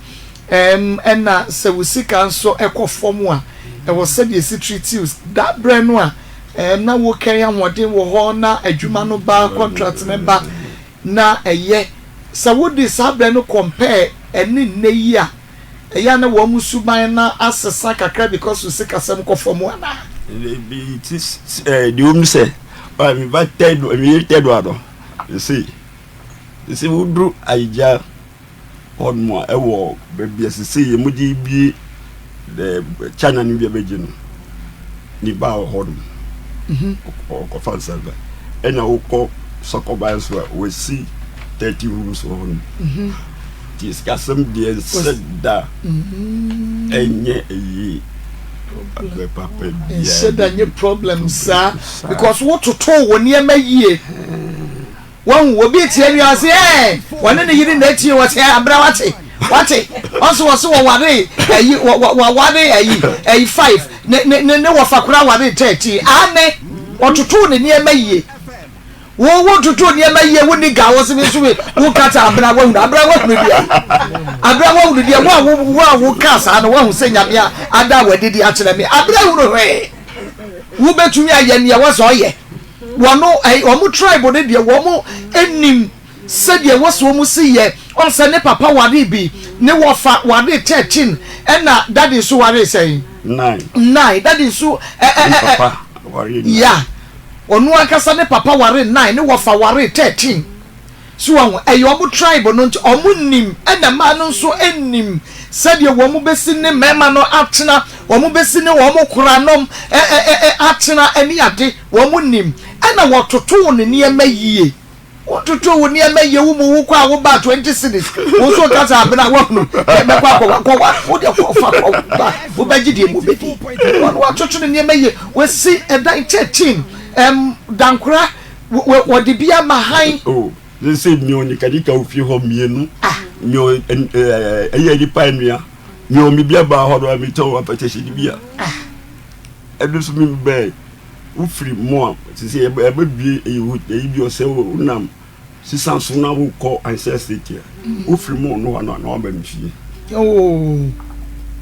Ɛm ɛna sɛ wo sika nso kɔ fam a, ɛwɔ sɛdeɛ yɛsi treat wo. Da berɛ no a ɛm na wokɛn ahoɔden wɔ hɔ na adwuma no ba, contract no ba na ɛyɛ. Sɛ wode saa berɛ no compare ɛne nnɛ yi a, Ɛyɛ a na wɔn suban no asesa kakra because wo sikasɛm kɔ fam anaa? Deɛ wɔm ne sɛ me ba third me yere third one no ɛsɛ ɛsɛ woduru ayigya hɔ nom a ɛwɔ baabi a sese yɛ mo de bie China no bi abɛgye no ne ba wɔ hɔ nom ɔkɔfa nsa ba ɛna wokɔ sɔkɔba nso a wɔasi 30 rooms wɔ hɔ nom Nti sikasɛm deɛ nsɛ da ɛnyɛ ɛyi papa biara. Nhyɛ da nye problem saa because wototo wo nneɛma yie. Wahu obi tie nua ɔse ɛɛ wɔne ne yere na etie wɔse ɛɛ abira wate wate ɔse wɔse wɔware ɛyi wɔware ɛyi ɛyi five ne ne ne wɔfa kora ware 13 ane wɔtoto ne nneɛma yie. Wo wo toto nneɛma yie wo ni ga wo se mi nso mi wo kata abena wahunu abena wahunu deɛ abena wahunu deɛ wo a wo wo a wo ka saa no wahu sɛ nyame a ada a wadidi akyerɛ me abena hunu hwee wo bɛtumi ayɛ nea wɔsɛ ɔyɛ wɔn wɔn tribe no deɛ wɔn anim sɛdeɛ wɔsɛ wɔn si yɛ ɔsɛ ne papa ware bi ne wɔfa ware 13 ɛna dadi nso ware sɛn nine dadi nso ɛ ɛ ɛ ya. Ɔno ankasa ne papa waree nine ne wɔfa waree 13 so wahu ɛyɛ ɔmo tribe no nti ɔmo nim ɛna mmaa no nso nim sɛdeɛ wɔn bɛsi ne mmarima no atena wɔn bɛsi ne wɔn koranom ɛ ɛ ɛ atena ɛne ade wɔn nim ɛna wɔtotoo ne nneɛma yie. Wototo wo nneɛma yie wo mu wo kɔ a wo ba 20 cedis wo nso ka sɛ abena woahunu mɛkɔ akɔ kɔ wa wo deɛ kɔ fa kɔ ba wobɛgye deɛ mu bɛdi wɔn watoto ne nneɛma yie wɔsi ɛdan 13 ɛm dankora wɔde bi ama han. Oh, ne sɛ mi ɔnyikanyika ofie hɔ mmienu mi ɛyɛ nipa nnua mi ɔmi bi aba hɔ no a mi tɔn apɛtɛhyɛ bi a ɛno nso mi bɛɛ. Wofiri mu a, sisi yɛbɛbue eyi bi ɔsɛ wonam sisan so na wokɔ Anhyɛ State a, wofiri mu no hɔ no na waba me fie.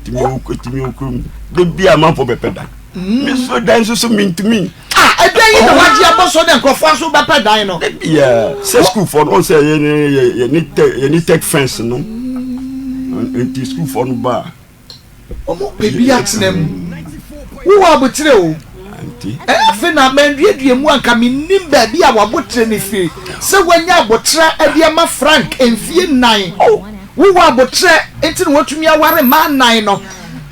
Tumi wɔ kurom. Da bi a amanfoɔ bɛpɛ dan. Me so dan nso so mentumi. Ah, ɛdan yi na wagye abɔ so dɛ nkurɔfoɔ nso bɛpɛ dan no. Da bi a sɛ sukuufoɔ no, ɔn sɛ yɛne tech fence no. Nti sukuufoɔ no ba a. Wɔpɛ bi atena mu. Wowɔ aboterɛ o. Afei na manduadua mu anka mennim baabi a w'aboterɛ no firi. Sɛ woanya aboterɛ de ama Frank mfie nnan. Wowɔ aboterɛ nti na watumi aware mmaa nnan no.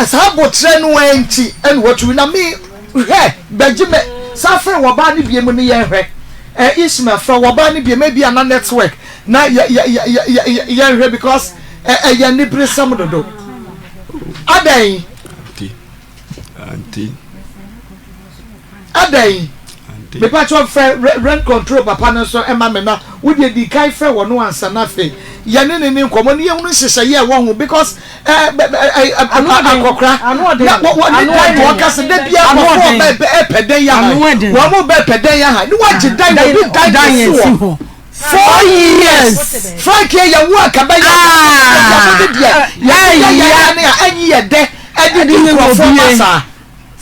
Saa aboterɛ no ara nti na watumi. Na me hwɛ bɛgye me san frɛ wɔbaa no biom ne yɛnhwɛ. Ishmael frɛ wɔbaa no biom ebia na network na yɛ yɛ yɛ yɛ yɛnhwɛ because ɛyɛ aniberesɛm dodo. Adɛn? Auntie. Adɛn? Mepakyɛ frɛ rent control papa no nso ɛma me na wodeɛ di kan frɛ wɔ no ansa na afei yɛne ne ne nkɔmmɔ ne yɛhunu nhyehyɛeɛ ɛwɔ ho because akɔkora na wɔne dan na wɔka sɛ da biara kɔfoɔ bɛpɛ dɛn yɛ ha wɔn mo bɛpɛ dɛn yɛ ha ne wɔagye dan wɔ bi dan si hɔ. 4 years Frank yɛ yɛ wo anka bɛyɛ ah mo de deɛ yɛ yɛ yɛ yɛ ne a ɛnyi yɛ dɛ ɛde di nkurɔfoɔ ma saa.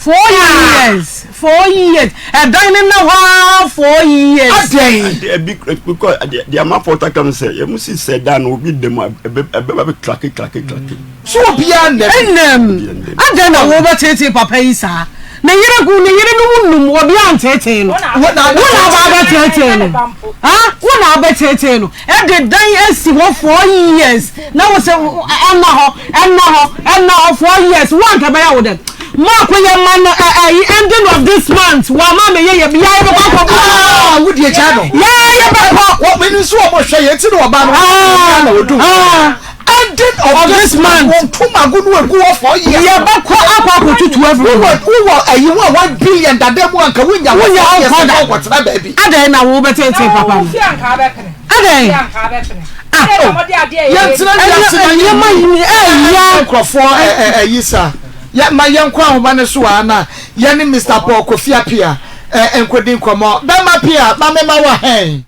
4 years, 4 years, ɛdan ne na hɔ ara 4 years. Adɛn. Ɛbi because deɛ ama pɔta kam sɛ yɛ mo si sɛ dan no obi dɛm a ɛbɛ ɛbɛ ba bɛ klake klake klake. So obiara nnam. Nnam. Adɛn na wo bɛ tete papa yi saa. Ne yere gu ne yere nom num obiara nteetee no. Wo na aba abɛteetee no. Ha? Wo na abɛteetee no. Ɛde dan asi hɔ 4 years na wo sɛ ɛnna hɔ ɛnna hɔ ɛnna hɔ 4 years wo anka bɛyɛ wo dɛn? Maako yɛ ma no ɛyi ending of this month wa ma me yɛ yɛ bi yɛ bɛkɔ akɔ bu. Ah, wo die gya no. Yɛ yɛ bɛkɔ. Wɔ me nso wɔn hwɛ yɛ ti na ɔba no. Ah, na odu. Ah. Ending of this month. Wɔn tum agu no egu hɔ 4 years. Yɛ bɛkɔ akɔ akɔ tutu afiri. Wowɔ wowɔ ɛyi ho a 1 billion dada mu anka wonya wɔ 4 years na wɔkɔtena baabi. Adɛn na wo bɛtete papa no? Adɛn? Ah, oh. Yɛntena wiase na nneɛma yi ɛyɛ. Nkurɔfoɔ ɛyi sa. Yɛ ma yɛnkɔ ahoma no so a na yɛne Mr. Paul Kofi Apia nkɔdi nkɔmmɔ. Bɛma Pia, ma mema wɔ hɛn.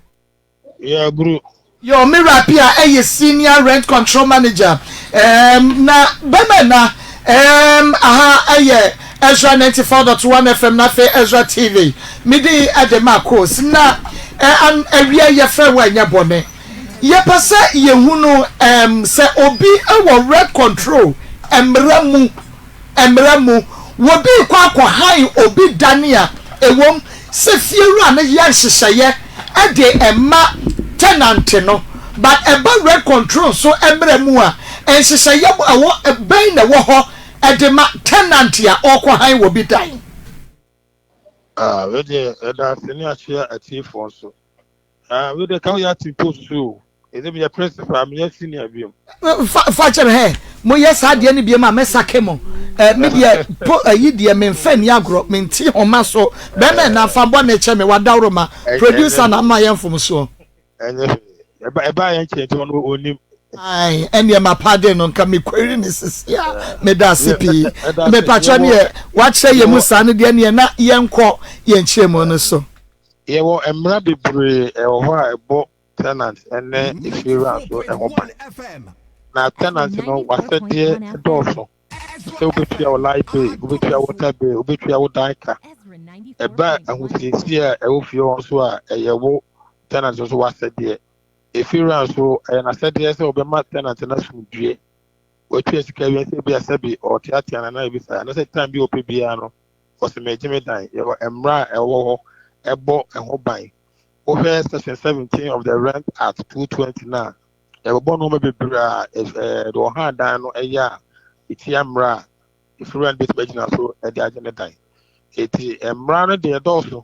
Yeah, bro. Yo, Mira Pia ɛyɛ senior rent control manager. Na bɛma na aha ɛyɛ Ezra 94.1 FM na afei Ezra TV. Mede ɛde ma course na awia yɛfrɛ wɔ ɛnyɛ bɔne. Yɛpɛ sɛ yɛhu no sɛ obi wɔ rent control mmara mu mmara mu wɔbi kɔ akɔhan obi dane a ɛwom sɛ fiewura no yɛ nhyehyɛeɛ ɛde ɛma tenant no, but ɛba rent control nso mmara mu a, nhyehyɛeɛ ɛwɔ bɛn na ɛwɔ hɔ ɛde ma tenant a ɔrekɔhan wɔ bi dan? Ah, wei deɛ ɛda ase ne akyea atiefoɔ nso. Ah, wei deɛ ka woyɛ ate post so o. Ɛsɛ meyɛ principal, meyɛ senior biom. Fa kyɛ me hɛ, moyɛ saa deɛ no biom a mɛsake mo. Me deɛ po ayi deɛ memfa nni agorɔ, mente homa so. Bɛrima ɛna fa bɔne kyɛ me, wadaworoma. Producer na ama yɛ mfomsoɔ. Ɛnyɛ hwee. Ɛba ɛba yɛn nkyɛn nti ɔno onim. Ae, ɛneɛ mapade no nka mekwari ne sisi a meda ase pii. Mepakyɛ neɛ wakyerɛ yɛ mu saa no deɛ neɛ na yɛnkɔ yɛn nkyerɛmu no so. Yɛwɔ mmara bebree ɛwɔ hɔ a ɛbɔ tenant ne efiewura nso ho ban. Na tenant no w'asɛdeɛ dɔɔso sɛ wobɛtua wo light bill, wobɛtua water bill, wobɛtua wo dan ka. Ɛba ahosiesie a ɛwɔ fie hɔ nso a, ɛyɛ wo tenant nso w'asɛdeɛ. Efiewura nso ɛyɛ n'asɛdeɛ sɛ ɔbɛma tenant no asomdwie. Watua sika wie sɛ ebi a sɛbi ɔteatea no anaa ebi saa, anaasɛ time bi a ɔpɛ biara no ɔsɛ megye me dan. Yɛwɔ mmara a ɛwɔ hɔ ɛbɔ ɛho ban. Wohwɛ Section 17 of the Rent Act 220 no a, ɛbɛbɔ nneɛma bebree a deɛ ɔha dan no ɛyɛ a ɛtia mmara a efiewura no bɛtumi agyina so de agye ne dan. Eti mmara no deɛ ɛdɔɔso.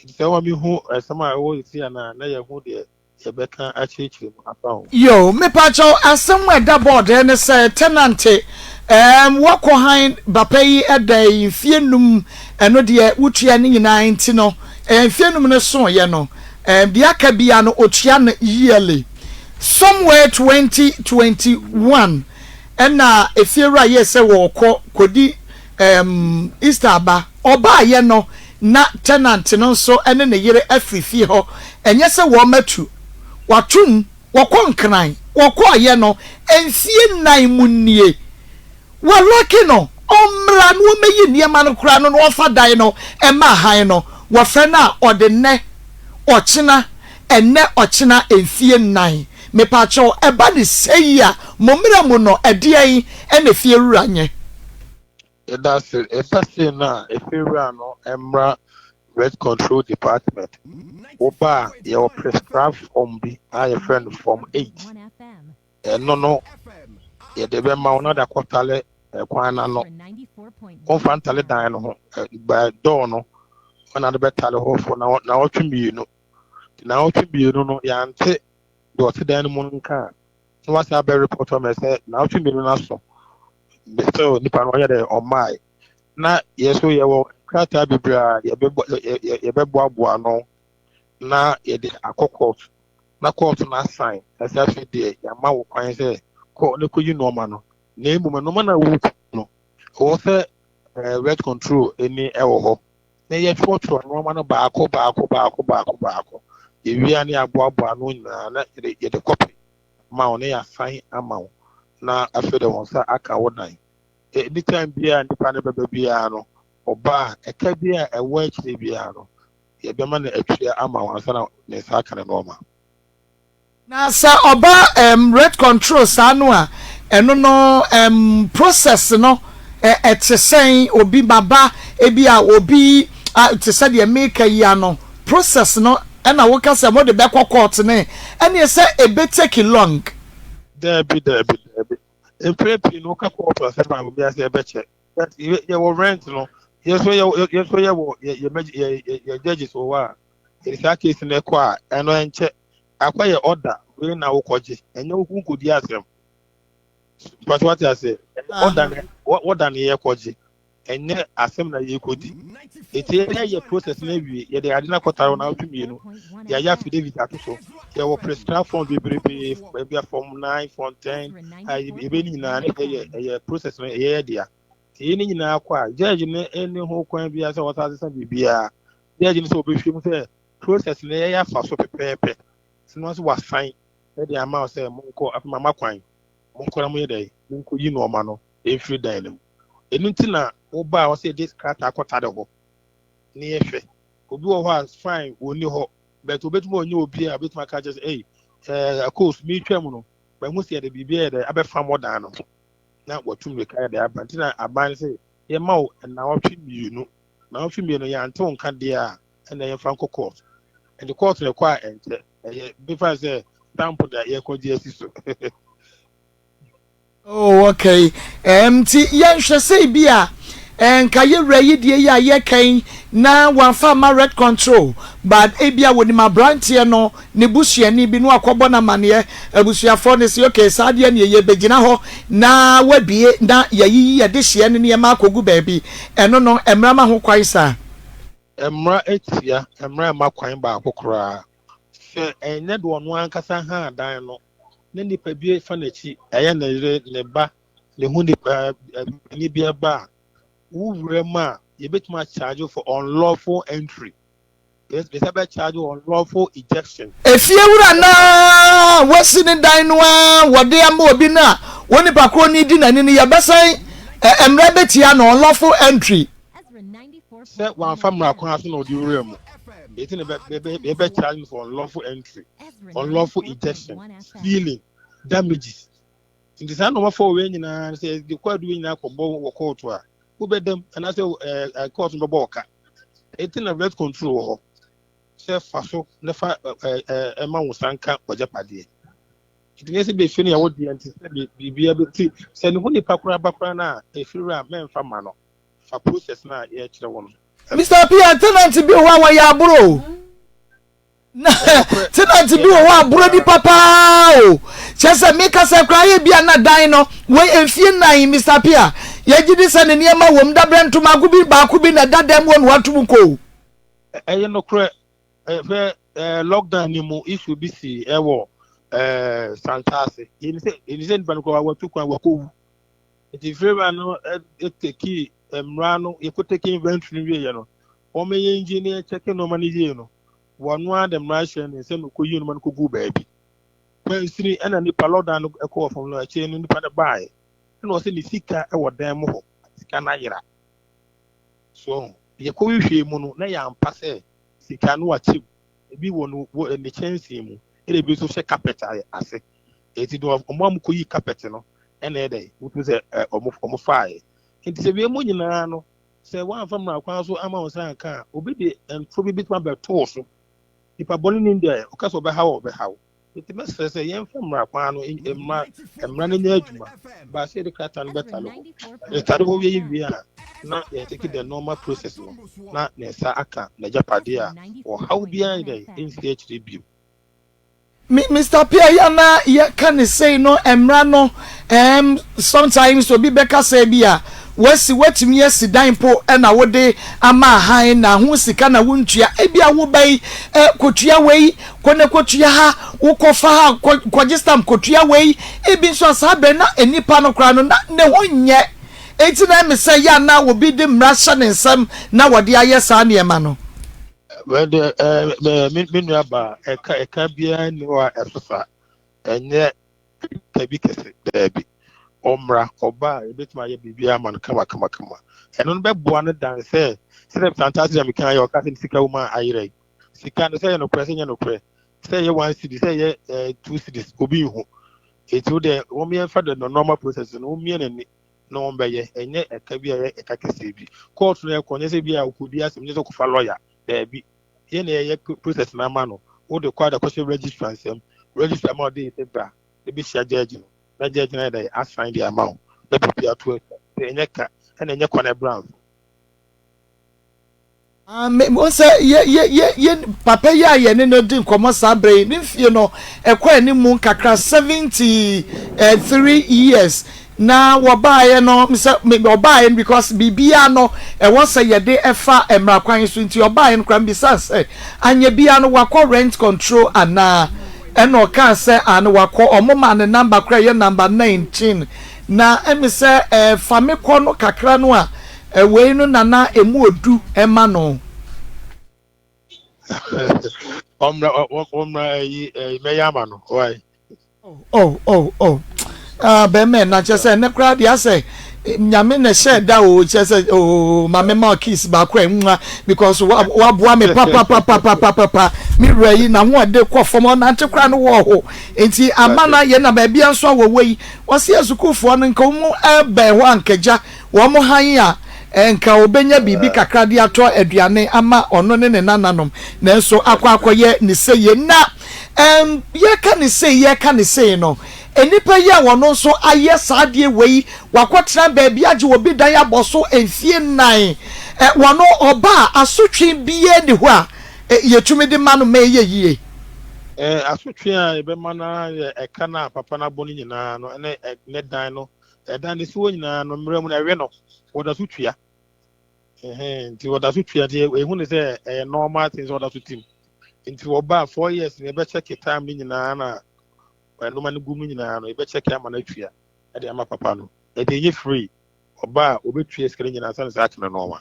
Nti sɛ wɔn mehu ɛsɛm a ɛwɔ esi anaa na yɛhu deɛ yɛbɛka akyerɛkyerɛ mu afa ho. Yo, mepakyɛw, asɛm a ɛda board ne sɛ tenant ɛɛm wakɔ han bapa yi ɛda yi mfie num, ɛno deɛ wotua ne nyinaa nti no ɛɛ mfie num no soeɛ no, ɛɛm deɛ aka biara no otua no yearly. Somewhere 2021 ɛna efiewura yɛɛ sɛ wɔɔkɔ kɔdi ɛɛm Easter aba, ɔbaayɛ no na tenant no nso ne ne yere afiri fie hɔ, ɛnyɛ sɛ wɔatu, wɔatom, wɔkɔ Nkran, wɔkɔeɛ no mfie nnan mu nie, wɔalɔke no, ɔmmra na ɔmmɛyi nneɛma no koraa no na ɔmfa dan no mma hann no, wɔfrɛ no a ɔde nnɛ, ɔkyena, ɛnnɛ, ɔkyena, mfie nnan. Mepaakyɛw, ɛba no sɛi a, mo mmra mu no, ɛdeɛn na efiewura nyɛ? Yɛda ase. Ɛba sei no a, efiewura no mmra Rent Control Department. Woba a, yɛwɔ prescribed form bi a yɛfrɛ no Form 8. Ɛno no, yɛde bɛma wo na de akɔtale kwan no ano. Womfa ntale dan no ho, by door no, ɔna de bɛtale hɔ for naawɔtwe 2. Naawɔtwe 2 no, yɛante deɛ ɔte dan no mu no nka a, na wasan abɛ report ama sɛ naawɔtwe 2 no aso. Still nipa no ɔyɛ dɛ ɔmmae. Na yɛ so yɛwɔ nkrataa bebree a yɛbɛbɔ yɛbɛboaboa ano na yɛde akɔ court na court no asan ɛsɛ afei deɛ yɛama wo kwan sɛ kɔ ne kɔyi nneɛma no, na mmom nneɛma no a woku no ɛwɔ sɛ rent control ani ɛwɔ hɔ na yɛtwerɛtwerɛ nneɛma no baako baako baako baako baako. Yɛwie a ne yɛaboaboa ano nyinaa na yɛde copy ma wo na yɛasan ama wo na afei de wɔn nsa aka wo dan. Anytime biara nipa no bɛba biara no, ɔba a ɛka bi a ɛwɔ akyire biara no, yɛbɛma no atua ama wo ansa na ne nsa aka ne nneɛma. Na sɛ ɔba rent control saa no a, ɛno no process no ɛte sɛn? Obi maba ebi a obi te sɛ deɛ meka yi ano process no ɛna woka sɛ mode bɛkɔ court ne ɛneɛ sɛ ebe take long? Daabi, daabi, daabi. Mpere pii no woka court asɛm a, obi ase ɛbɛkyɛ, but yɛwɔ rent no, yɛso yɛso yɛwɔ yɛ yɛ yɛ judges wɔ hɔ a yɛde saa case no ɛkɔ a, ɛno ɛnkyɛ. Akɔyɛ order wei na wokɔgye, ɛnyɛ wo nkɔdi asɛm mpatɛ, wate ase? Order ne order ne yɛkɔgye, ɛnyɛ asɛm na yɛkɔdi. Eti yɛyɛ process no awie, yɛde ade no akɔtare na awotwe 2, yɛayɛ affidavit ato so. Yɛwɔ prescribed form bebrebe, baabi a form 9, form 10 a yɛbɛ ne nyinaa ne yɛyɛ ɛyɛ process no ɛyɛ dea. Nti yɛn ne nyinaa kɔ a, judge no ne ho kwan biara sɛ wɔsan sesa biribiara. Judge no sɛ ɔbɛhwɛ mu sɛ process no yɛyɛ afa so pɛpɛɛpɛ sɛ nso wasan ɛde ama wo sɛ monkɔ afei mama kwan, monkɔ na moyɛ dɛ monkɔ yi nneɛma no ɛmfiri dan no mu. Ɛno nti na woba a wɔsɛ yɛde krataa kɔtare hɔ ne yɛhwɛ. Obi wɔ hɔ a, fine, wɔnni hɔ, but obɛtumi ɔnyɛ obi a obɛtumi aka kyerɛ sɛ ei, akos meretwa mu no mahu sɛ yɛde biribi ayɛ dɛ abɛfam wɔ dan no ho na wɔtu mmirika yɛ dɛ aba. Nti na aban no sɛ yɛma wo nnawɔtwe 2. Nnawɔtwe 2 yɛante wo nka deɛ a, ɛna yɛmfa nkɔ court. Nti court no ɛkɔ a ɛnkyɛ, ɛyɛ mefa sɛ stamp na yɛkɔgye asi so. Oh, okay. Nti yɛnhwɛ sɛ bi a nka yɛwura yi deɛ yi a yɛkɛn na wamfa ama rent control, but ebi a wɔnim aberanteɛ no ne busuani bi no akɔbɔ no amanneɛ, abusuafoɔ no sɛ okay, saa deɛ neɛ yɛbɛgyina hɔ na wabie na yɛyiyi yɛde hyeɛ no nneɛma akɔgu baabi. Ɛno no mmara ma ho kwan saa? Mmara atia, mmara mma kwan baako koraa. Sɛ ɛnyɛ de ɔno ankasa ha dan no na nipa bi fa n'akyi, ɛyɛ ne yere, ne ba, ne ho nipa ni bi ba a, wo wura mu a, yɛbɛtumi acharge for unlawful entry. Yɛsɛ bɛ charge unlawful ejection. Efiewura no ara a wasi ne dan no ara wɔde ama obi no a wɔn nipa korɔ no di n'ani no yɛbɛsan mmara bɛtia no unlawful entry. Sɛ wamfa mmara kwan so na ɔde wura mu eti na yɛbɛ charge no for unlawful entry, unlawful ejection, stealing, damages. Nti saa nneɛma fɔ wei nyinaa sɛ yɛde kɔ adu wei nyinaa kɔbɔ wɔ kɔɔto a wobɛdam anaasɛ ɛɛ kɔɔto no bɛbɔ ɔka. Eti na rent control wɔ hɔ sɛ fa so na fa ɛɛ ɛma wo nsa nka w'agyapadeɛ. Nti nyɛ sɛ bɛfie no yɛ wo deɛ nti sɛ biribiara bɛti sɛ ne ho nipa koraa ba koraa no a ɛfiri wura a mɛmfa ma no fa process no a yɛkyerɛ wo no. Mister Appiah, tenant bi wɔ hɔ a wɔyɛ aboro o. Na tenant bi wɔ hɔ a borɔ nipa paa o. Kyerɛ sɛ meka sɛ koraa yɛ bi a na dan no wɔ mfie nnan Mr. Appiah. Yɛgye di sɛ ne nneɛma wɔ mu dabrɛ ntomago bi baako bi na ɛda dan mu hɔ na wato mu kɔ o. Ɛyɛ nokorɛ hwɛ lockdown ni mu issue bi si ɛwɔ Santase. Yɛni sɛ yɛni sɛ nipa no koraa watu kwan wakɔwu. Nti fiewura no teki mmara no yɛkɔ teki inventory no wieɛ no wɔn yɛ engineer kyɛke nneɛma no yie no. Wɔn ara de mmara hyɛɛ ne nsam na ɔkɔyii nnoɔma no kɔguu baabi. Kwansini ɛna nipa lɔdan no kɔɔ fam no akyire no nipa no baeɛ ɛna ɔsɛ ne sika wɔ dan mu hɔ sika no ayera. So yɛkɔhwehwɛɛ mu no na yɛampa sɛ sika no akyɛ mu ebi wɔ no wɔ ne kyɛnsee mu ɛna ebi nso hyɛ carpet ase. Eti no wɔn a wɔkɔyii carpet no ɛna ɛdɛ wotu sɛ wɔn wɔn faeɛ. Nti sɛ wei mu nyinaa no Sɛ woamfa mmara kwan so amma wo nsa anka a, obi de ntoro bi betumi abɛto wo so. Nipa bɔne ni deɛ, ɔka sɛ ɔbɛha wo a, ɔbɛha wo. Enti mɛsrɛ sɛ yɛmfa mmara kwan no, mmara, mmara no nyɛ adwuma. Baa sɛ yɛde krataa no bɛtale hɔ. Yɛtale hɔ wie wie a, na yɛtake the normal process no, na ne nsa aka n'agyapadeɛ a ɔhaw biara nyɛ dɛn, ɛnsi akyire bio. Me Mister Appiah yɛ na yɛ ka ne sei no mmra no ɛɛm sometimes obi bɛka sɛ bi a wasi watumi asi dan po ɛna wode ama ahan na ho sika na wontua ebi a wo ba yi ɛ kotua wei kɔ na kotua ha wokɔ fa ha kɔ kɔgye stamp kotua wei ebi nso a saa bɛn na nipa no koraa no na ne ho nyɛ eti na ɛmi sɛ yɛ a na obi de mmra hyɛ ne nsam na wɔde ayɛ saa nneɛma no. Well, eh, me me nua ba ɛka ɛka biara nni hɔ a ɛso saa. Ɛnyɛ ka bi kɛse daabi. Ɔmmra ɔba a yɛbɛtumi ayɛ biribiara ama no kama kama kama. Ɛno no bɛboa no dan sɛ sɛdeɛ Santase deɛ meka yɛ ɔka sɛ ne sika wɔ mu a ayerɛ yi. Sika no sɛ ɛyɛ nokorɛ sɛ ɛnyɛ nokorɛ sɛ ɛyɛ one cedi sɛ ɛyɛ eh, two cedis obi nhu. Eti wo deɛ wɔn yɛmfa the normal process no wɔn mmie n'ani na wɔn bɛyɛ ɛnyɛ ɛka bi a ɛyɛ ɛka kɛseɛ bi kóòtù no ɛkɔ nyɛ sɛ bi a okodi asɛm nyɛ sɛ okɔfa lɔya daabi yɛn na yɛyɛ process no ama no wode kɔ ada kɔhyɛ registrar nsɛm registrar ma ɔde sɛ bra na bɛhyia judge no na judge no ayɛ dɛ asan de ama wo na biribi ato atwa sɛ ɛnyɛ ka ɛna ɛnyɛ kwan ɛbra nso. Ah, me mo sɛ yɛ yɛ yɛ yɛ papa yi a yɛne no di nkɔmɔ saa berɛ yi ne mfie no ɛkɔ anim mu nkakra 73 years na wɔbaeɛ no sɛ ɔbaeɛ no because biribiara no ɛwɔ sɛ yɛde ɛfa mmara kwan so nti ɔbaeɛ no koraa mbisa sɛ anyɛ biara no wakɔ rent control anaa ɛna ɔkaa sɛ ano wakɔ ɔmo maa ne number koraa ɛyɛ number 19 na ɛmi sɛ ɛfa me kɔ no kakra no a Wei no na na emu odu ma no. Ɔmmra ɔmmra ɛyi ɛyi mɛyɛ ama no why. Oh oh oh ah bɛrima ɛna kyerɛ sɛ ɛnɛ koraa deɛ asɛ nyame na ɛhyɛ da o kyerɛ sɛ oh maame ma kiss baako a nwa because waboa me papapapapapa me wura yi na ho ɔde kɔ fam ɔnante koraa no wɔ hɔ nti ama na yɛ na baabi nso a wɔwɔ yi wɔsi asukuufoɔ no nka wɔn ɛbɛn hɔ ankagya wɔn hann a, anka obenya biribi kakra de atɔ aduane ama ɔno ne ne nananom, nanso akɔ akɔyɛ ne seiye. Na ɛm, yɛka ne sei, yɛka ne sei no, nnipa yi a wɔn nso ayɛ saa adeɛ wei, wakɔtena baabi agye obi dan abɔ so mfie nnan, ɛ, wɔn ɔba a, asotwe biara nni hɔ a ɛ, yɛtumi de ma no ma ɛyɛ yie. Ɛ, asotwe a yɛbɛma no ara yɛ ɛka no a papa no abɔ no nyinaa no, ne ɛ, ne dan no Ɛdan no si hɔ nyinaa no mmerɛ mu no ɛwe no wɔda so tua nti wɔda so tua nti ehu ne sɛ ɛyɛ normal thing sɛ wɔda so tim nti wɔba 4 years no yɛbɛkyɛke time no nyinaa na ɛnoma no gu mu nyinaa no yɛbɛkyɛke ama no atua ɛde ama papa no ɛde ɛnyɛ free ɔba a wɔbɛtua sika no nyinaa sane sɛ akene nɔɔma.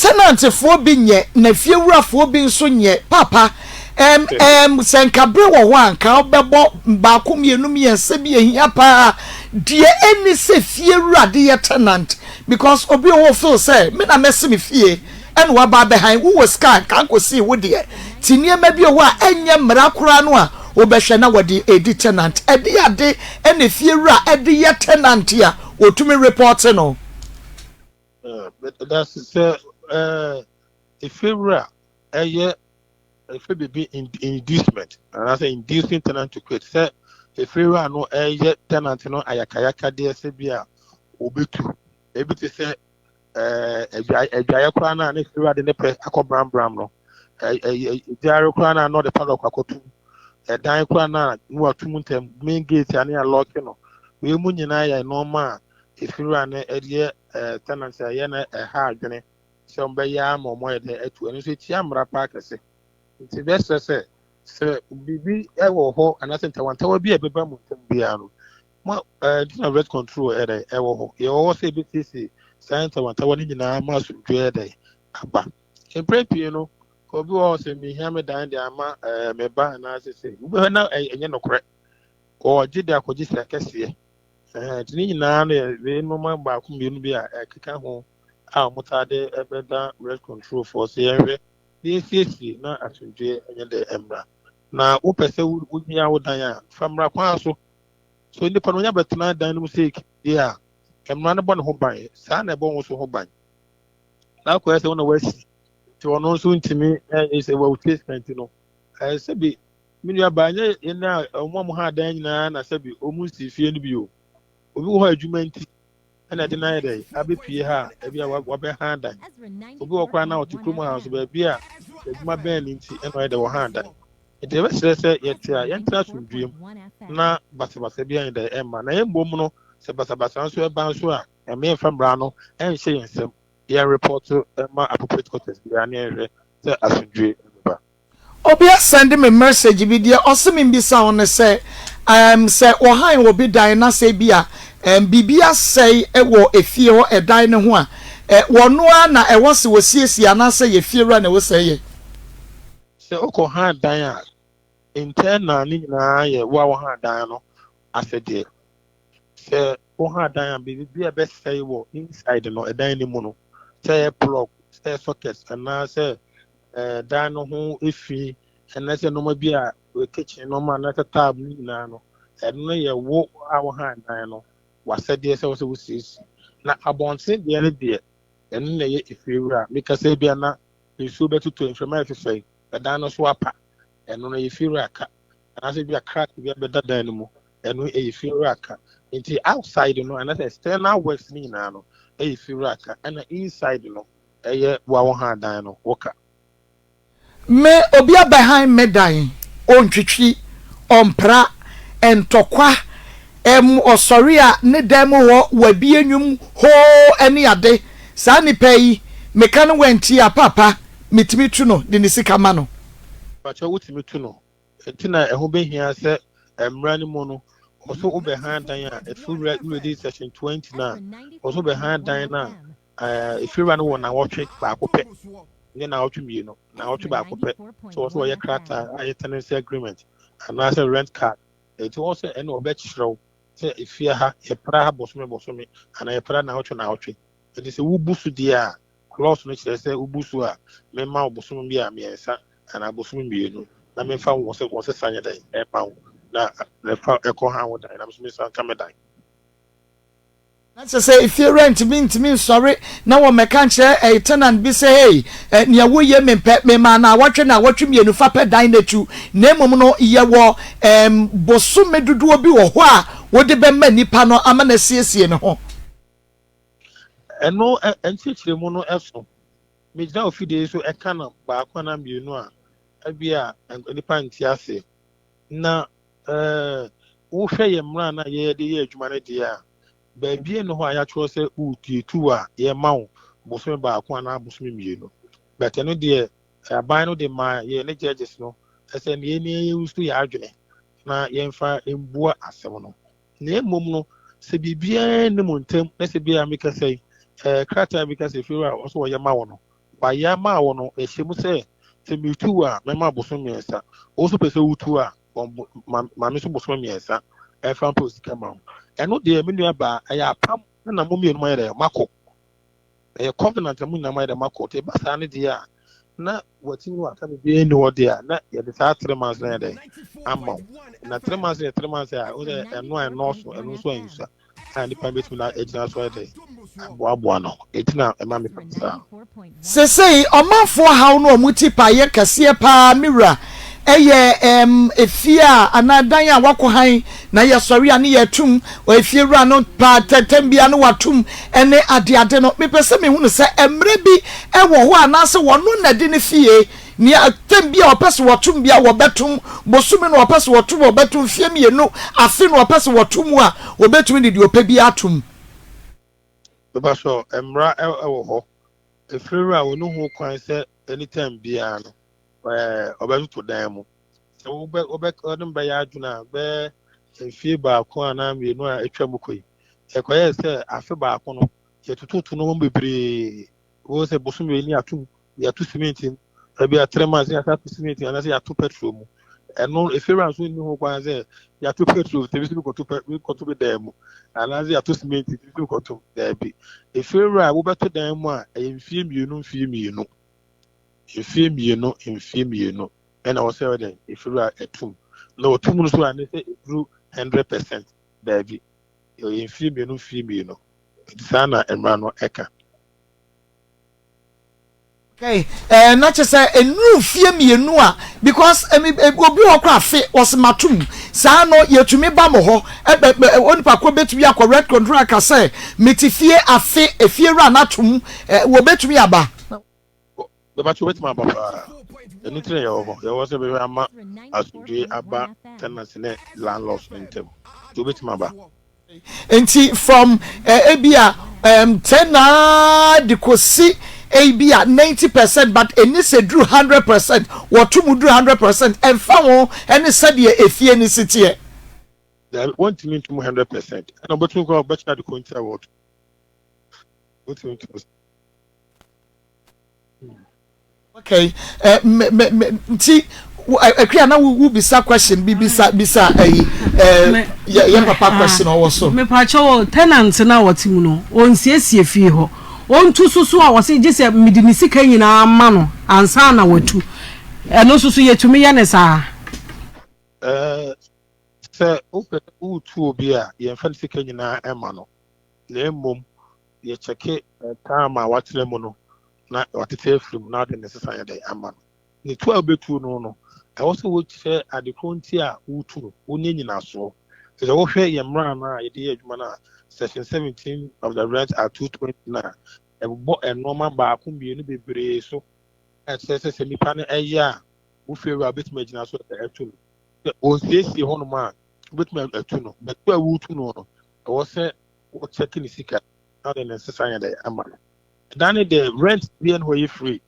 Tenantfoɔ bi nyɛ na fiewurafoɔ bi nso nyɛ. Paapa, ɛm, ɛm, sɛ nka bere wɔ hɔ a, nka wobɛbɔ baako, mmienu, mmiɛnsa bi a ɛhia paa. Deɛ ɛnni sɛ fiewura de yɛ tenant because obi wɔ hɔ ɔfeel sɛ me na mɛsi me fie ɛna waba abɛhan. Wowɔ sika a, nka nkɔsii wo deɛ. Nti nneɛma bi wɔ hɔ a ɛnyɛ mmara koraa no a wobɛhwɛ na wɔde redi tenant. Ɛdeɛ ade na fiewura de yɛ tenant a wɔtumi report no? That's sɛ efiewura ɛyɛ efe biribi inducement anaasɛ inducing tenant to quit sɛ efiewura no ɛyɛ tenant no ayakayakadeɛ sɛ bi a obetu ebi te sɛ ɛɛ adwaeɛ koraa no a ne efiewura de ne pɛ akɔ brambram no ɛɛ ɛgyaare koraa no a na ɔde padlock akɔtum ɛdan koraa no a na watum ntɛm main gate a ne alɔɔke no wei mu nyinaa yɛ nneɛma a Efiwura no yɛ tenants a ɛyɛ na ɛha adwene sɛ wɔbɛyɛ ama wɔn ayɛ dɛ atu. Ɛno nso etia mmara paa kɛse. Nti bɛsrɛ sɛ sɛ biribi wɔ hɔ anaasɛ ntawantawa bi a ɛbɛba mu ntam biara no, mo ɛɛ na rent control ɛyɛ dɛ ɛwɔ hɔ. Yɛwɔ hɔ sɛ ebesiesie saa ntawantawa no nyinaa ma asomdwoe ɛyɛ dɛ aba. Mpɛn pii no, obi wɔ hɔ sɛ mehia me dan de ama ɛɛ me ba anaasɛ sɛ wobɛhwɛ na ɛnyɛ nokorɛ. Ɔgye de akɔgye sika kɛseɛ. Nti ne nyinaa no yɛ wei nneɛma baako mmienu bi a ɛkeka ho a wɔtaa de bɛda rent control foɔ sɛ yɛnhwɛ na yɛnsiesie na asomdwoeɛ nyɛ dɛ mmra. Na wopɛ sɛ wohia wo dan a, fa mmara kwan so. So nipa no onya bɛtena dan no mu sɛ deɛ a, mmara no bɔ ne ho ban. Saa na ɛbɔ wo nso ho ban. Na akɔyɛ sɛ wo na woasi nti ɔno nso ntumi ɛnyɛ sɛ wɔtie sika nti no, ɛyɛ sɛ bi Me nua baa, ɛnyɛ yɛn a wɔn a wɔha adan nyinaa na sɛbi wɔn nsi fie no bi o. Obi wɔ hɔ a adwuma nti ɛna ɛde no ayɛ dɛ abɛpie ha a ebi a wabɛha adan. Obi wɔ koraa na ɔte kurom ha nso baabi a adwuma bɛn no nti ɛna ɔyɛ dɛ wɔha adan. Nti yɛbɛsrɛ sɛ yɛte a yɛntena asomdwoeɛ mu na basabasa bi anyɛ dɛ ɛmma. Na yɛn mmom no sɛ basabasa nso ɛba nso a ɛmma yɛmfa mmara no ɛnhyɛ yɛn nsam. Yɛn report ma appropriate quarters biara na yɛnhwɛ sɛ asomdwoeɛ bɛba. Obi asɛnde me message bi, deɛ ɔse membisa wo ne sɛ, ɛɛm sɛ wɔhan obi dan na sɛ ebia ɛɛm biribi asɛe wɔ efie hɔ ɛdan no ho a, ɛ wɔno ara na ɛwɔ se wɔsiesie anaasɛ yɛ fiewura na ɛwɔ sɛ ɛyɛ? Sɛ wokɔ han dan a, internal ne nyinaa yɛ wo a wohan dan no asɛdeɛ. Sɛ woha dan a, biribi a ɛbɛsɛe wɔ inside no, ɛdan no mu no, sɛ ɛyɛ plug, sɛ ɛyɛ socket, anaasɛ ɛɛ dan no ho efi, anaasɛ nneɛma bi a kitchen nneɛma anaasɛ tab no nyinaa no, ɛno no yɛ wo a woha dan no w'asɛdeɛ sɛ wosɛ wosiesie. Na abɔnten deɛ no deɛ, ɛno na ɛyɛ efiewura. Mekasa bi a na nsuo bɛtotɔ, mframa yɛ fefɛ, ɛdan no so apa, ɛno no yɛ efiewura ka. Anaasɛ bi a crack bi abɛda dan no mu, ɛno ɛyɛ fiewura ka. Nti outside no anaasɛ external works no nyinaa no ɛyɛ fiewura ka, ɛna inside no ɛyɛ wo a woha dan no wo ka. Me obi abɛhan me dan, ɔntwitwi, ɔmpra, ntɔkwa, ɛm ɔsɔre a ne dan mu hɔ wabie nwom hoo ɛne ade, saa nipa yi meka no wantie a paapa metumi tu no de ne sika ma no. Pakyɛ wotumi tu no Enti na ɛho behia sɛ mmara no mu no, ɔso wobɛhan dan a efiwura wuredi section 20 no a, ɔso wobɛhan dan no a efiwura no wɔ nawɔtwe baako pɛ, nyɛ nawɔtwe mmienu, nawɔtwe baako pɛ. So ɔso wɔyɛ krataa a ɛyɛ tenancy agreement anaasɛ rent card. Enti wɔn sɛ ɛna ɔbɛkyerɛw sɛ efie ha yɛpra ha bosome bosome anaa yɛpra nawɔtwe nawɔtwe. Enti sɛ wobu so deɛ a, Clause no kyerɛ sɛ wobu so a, memma wo bosome bi a mmiɛnsa anaa bosome mmienu na memfa wo sɛ wɔn sesa nyɛ dɛn ɛmma wo na na fa ɛkɔ ha wo dan na me nso mensan nka me dan. Na kyerɛ sɛ efie rent bi ntumi nsɔre na wɔmmɛka nkyerɛ ɛyi tenant bi sɛ hey eh, nea woyɛ mempɛ memaa naawɔtwe naawɔtwe mmienu fa pɛ dan no atu na mmom no yɛwɔ ɛm bosome dodoɔ bi wɔ hɔ a wode bɛma nipa no ama no asiesie ne ho. Ɛno nkyerɛkyerɛmu no so. Megyina ofidie yi so ɛka no baako anaa mmienu a, ebia nnipa nte aseɛ. Na wohwɛ yɛn mmara no a yɛde yɛ adwuma no deɛ a, baabi nni hɔ a yɛatwerɛ sɛ wotutu a yɛma wo bosome baako anaa bosome mmienu. But ɛno deɛ aban no de maa yɛn ne judges no sɛ ne yɛn yɛnsu yɛn adwene na yɛmfa mbua asɛm no. Na mmom no, sɛ biribiara nni mo ntam, na sɛ bi a mekasa yi, ɛɛ krataa bi ka sɛ fiewura a ɔsɛ wɔyɛ ma wo no, Wayɛ ama wo no, ɛhyɛ mu sɛ, sɛ metu wo a, mɛma bosom mmiɛnsa. Wo nso pɛ sɛ wotu a, ma me nso bosom mmiɛnsa ɛmfa mpɛ sika ma wo. Ɛno deɛ, me nua baa, ɛyɛ apam na mo mmienu moayɛ dɛ moakɔ. Ɛyɛ covenant na mo nyinaa moayɛ dɛ moakɔ. Nti ɛba saa no deɛ a, na watumi waka biribiara nni hɔ deɛ a, na yɛde saa 3 months no ayɛ dɛ ama wo. Na 3 months yɛ 3 months a, wo sɛ ɛno a ɛnɔɔso, ɛno nso ansua a nipa bɛtumi na agyina so ayɛ dɛ aboaboa no. Ɛti na ɛma me pɛ saa. Sesei ɔmanfoɔ haw no a wɔn ti pa yɛ kɛseɛ paa me wura ɛyɛ ɛɛm efie a anaa dan a wakɔ han na yɛsɔre a ne yɛtum efie wura no pa tɛtɛm bia no watum ɛne ade ade no mepɛ sɛ mehunu sɛ ɛmmerɛ bi ɛwɔ hɔ anaasɛ wɔno na ɛde ne fie nea tɛm bi a ɔpɛ sɛ wɔtum bia wɔbɛtum bosome na ɔpɛ sɛ wɔtum wɔbɛtum fie 2 afe na ɔpɛ sɛ wɔtum a wɔbɛtumi de deɛ ɔpɛ bi atum. Mepa so mmara ɛwɔ hɔ. Efiri a wɔn ho kwan sɛ anytime biara no ɔbɛtoto dan mu. Sɛ wobɛ wobɛ ɔne bɛyɛ adwene a bɛyɛ mfie 1 anaa 2 a atwa mu kɔ yi. Ɛkɔyɛ sɛ afe 1 no yɛtototo nneɛma bebree. Wɔn sɛ bosom yɛ ni atum yɛato cement mu. Ebi a 3 months yɛato ato cement anaasɛ yɛato petrol mu. Ɛno efiri a nso nni ho kwan sɛ yɛato petrol sɛ ebi nso kɔto pɛ kɔto bi dan mu anaasɛ yɛato cement ebi nso kɔto daabi. Efiri a wobɛto dan mu a ɛyɛ mfie 2 mfie 2 mfie 2 mfie 2 ɛna wɔsɛ ɛdɛ efiri a ɛtum na ɔtum no so a ne sɛ eduru 100% daabi, ɛyɛ mfie 2 mfie 2 nti saa na mmara no ɛka. Okay, na kyerɛ sɛ nnuru fie 2 a because obi wɔ kora afe wɔsi matum saa no yɛtumi ba mo hɔ ɛbɛ ɛ onipa ko betumi akɔ rent control aka sɛ mete fie afe efie wura n'atum wɔbɛtumi aba. Bɛba kyɛ wobɛtumi aba paa. Ɛno nti na yɛwɔ hɔ. Yɛwɔ sɛ bɛhwɛ ama asomdwoe aba tenants ne landlords no ntam. Nti wobɛtumi aba. Nti from ebi a 10 naa de kɔsi ebi a 90% but ɛni sɛ duru 100% wɔto mu duru 100% ɛmfa ho ɛne sɛdeɛ efie ne si teɛ. Dabi, wɔntumi nto mu 100%. Ɛna wɔbɛtumi kɔ wɔbɛkyerɛ ade ko nti a wɔto. Wɔntumi nto mu. Okay, me me me nti akua na wo bisa question bi bisa bisa ayi yɛ yɛ papa question ɔwɔ so. Mepakyɛ wɔ tenant no a wɔte mu no ɔnsiesie fie hɔ ɔntu so so a wɔse gye sɛ mede ne sika nyinaa ma no ansa na watu ɛno nso so yɛtumi yɛ ne saa. Sɛ wopɛ sɛ wotu obi a yɛmfa ne sika nyinaa ɛma no na mmom yɛkyɛke time a watena mu no na watete afiri mu na ade ne sesa yɛ dɛ ama no. Ne tu a wobɛtu no, ɛwɔ sɛ wokyerɛ ade koro nti a wotu no, wonyɛ nyinasoɔ. Sɛ wohwɛ yɛn mmara no a yɛde yɛ adwuma no a, section 17 of the Rent Act 220 no a, ɛbobɔ nneɛma 1, 2 bebree so a ɛkyerɛ sɛ sɛ nipa no ɛyɛ a wo fie wura wobɛtumi agyina so sɛ ɛto no. Sɛ ɔnsiesie hɔnom a wobɛtumi atu no, but tu a wotu no, ɛwɔ sɛ wɔkyɛke ne sika na ɔde ne nsesa yɛ dɛ ama no. Ɛdan ne deɛ rent bi ɛne hɔ yɛ free,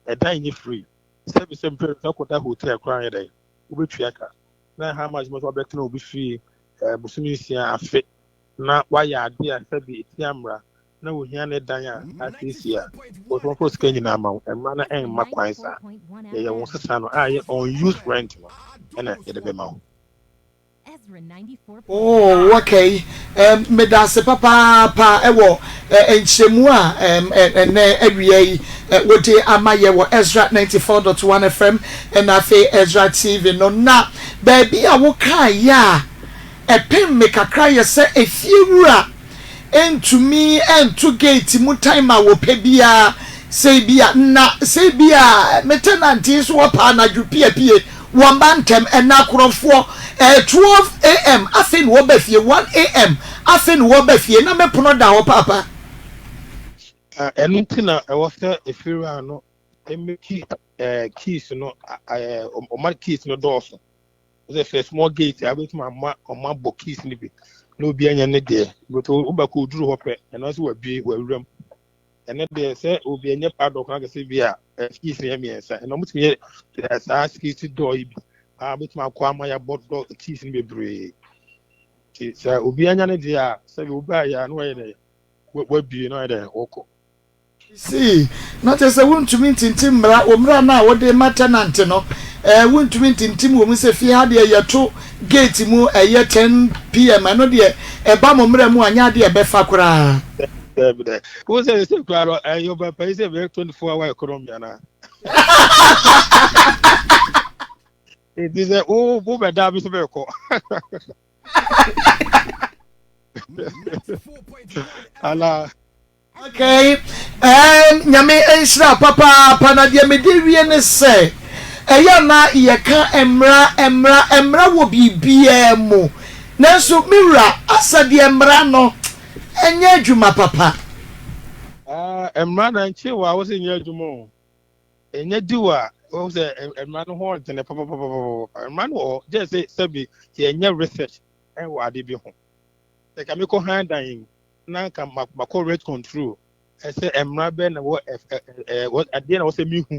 ɛdan nyɛ free. Sɛbi sɛ mpɛ sɛ kɔda hotel koraa yɛ dɛ wobɛtua ka. Na how much mo sɛ wabɛtena obi fie bosome 6 afe na wayɛ ade a sɛbi etia mmara na ohia ne dan a asiesie a wɔsɛ wɔmfa sika nyinaa ma wo. Mmara no ɛmma kwan saa. Yɛyɛ wo sesa no a yɛ unused rent no ɛna yɛde bɛma wo. Oh, okay. Meda ase papaapa ɛwɔ nkyerɛmu a ɛnɛ awia yi wode ama yɛ wɔ Ezra 94.1 FM ɛna afei Ezra TV no. Na baabi a wokaa yɛ a ɛpem me kakra yɛ sɛ efiewura ntumi nto gate mu time a wɔpɛ biara sɛ bi a na sɛ bi a me tenant yi nso wɔpa anadwo piepie wɔn ba ntɛm ɛna akorɔmfoɔ 12 a.m. afei na wɔba fie 1 a.m. afei na wɔba fie na me pono da hɔ paapa. Ɛno nti na ɛwɔ sɛ efiewura no emeki keys no ɔma keys no dɔɔso. Sɛ sɛ small gate a wobɛtumi ama ɔma bɔ keys no bi na obi anya ne deɛ but wobɛkɔ oduru hɔ pɛ ɛno nso wabie wawura mu. Ɛno deɛ sɛ obi anya padlock no akɛsɛ bi a keys no yɛ 3 ɛno ɔmotumi yɛ saa security door yi bi a wobɛtumi akɔ ama yɛabɔ door keys no bebree. Nti sɛ obi anya ne deɛ a sɛbi wobaayɛ a na wayɛ dɛ wabie na wayɛ dɛ wɔkɔ. See, na kyerɛ sɛ wontumi ntintim mmara, wɔ mmara no a wode ma tenant no, eh, wontumi ntintim wɔ mu sɛ fie ha deɛ yɛto gate mu ɛyɛ 10 pm, ɛno deɛ ɛba mo mmara mu a nyɛ adeɛ ɛbɛfa koraa. Dabi dɛ. Wo sɛ sɛ koraa no, ɛyɛ ɔba panyin sɛ bɛyɛ 24 hour economy anaa? Nti sɛ wo wo bɛda bi so bɛkɔ. Ala. Okay, um, nyame nhyira papaapa na deɛ mede wie ne sɛ ɛyɛ na yɛka mmara mmara mmara wɔ biribiara mu nanso me wura asɛ deɛ mmara no ɛnyɛ adwuma papa. Ah, mmara na nkye wɔ a wosɛ nyɛ adwuma o. Ɛnyɛ di wɔ a wosɛ mmara no ho ɔdene papapapapa. Mmara no wɔ hɔ gye sɛ sɛbi yɛnyɛ research ɛwɔ ade bi ho. Sɛ ka mekɔ han dan yi na nka makɔ rent control ɛsɛ mmara bɛn na wɔ ɛ ɛ ɛ adeɛ na wɔsɛ mihu.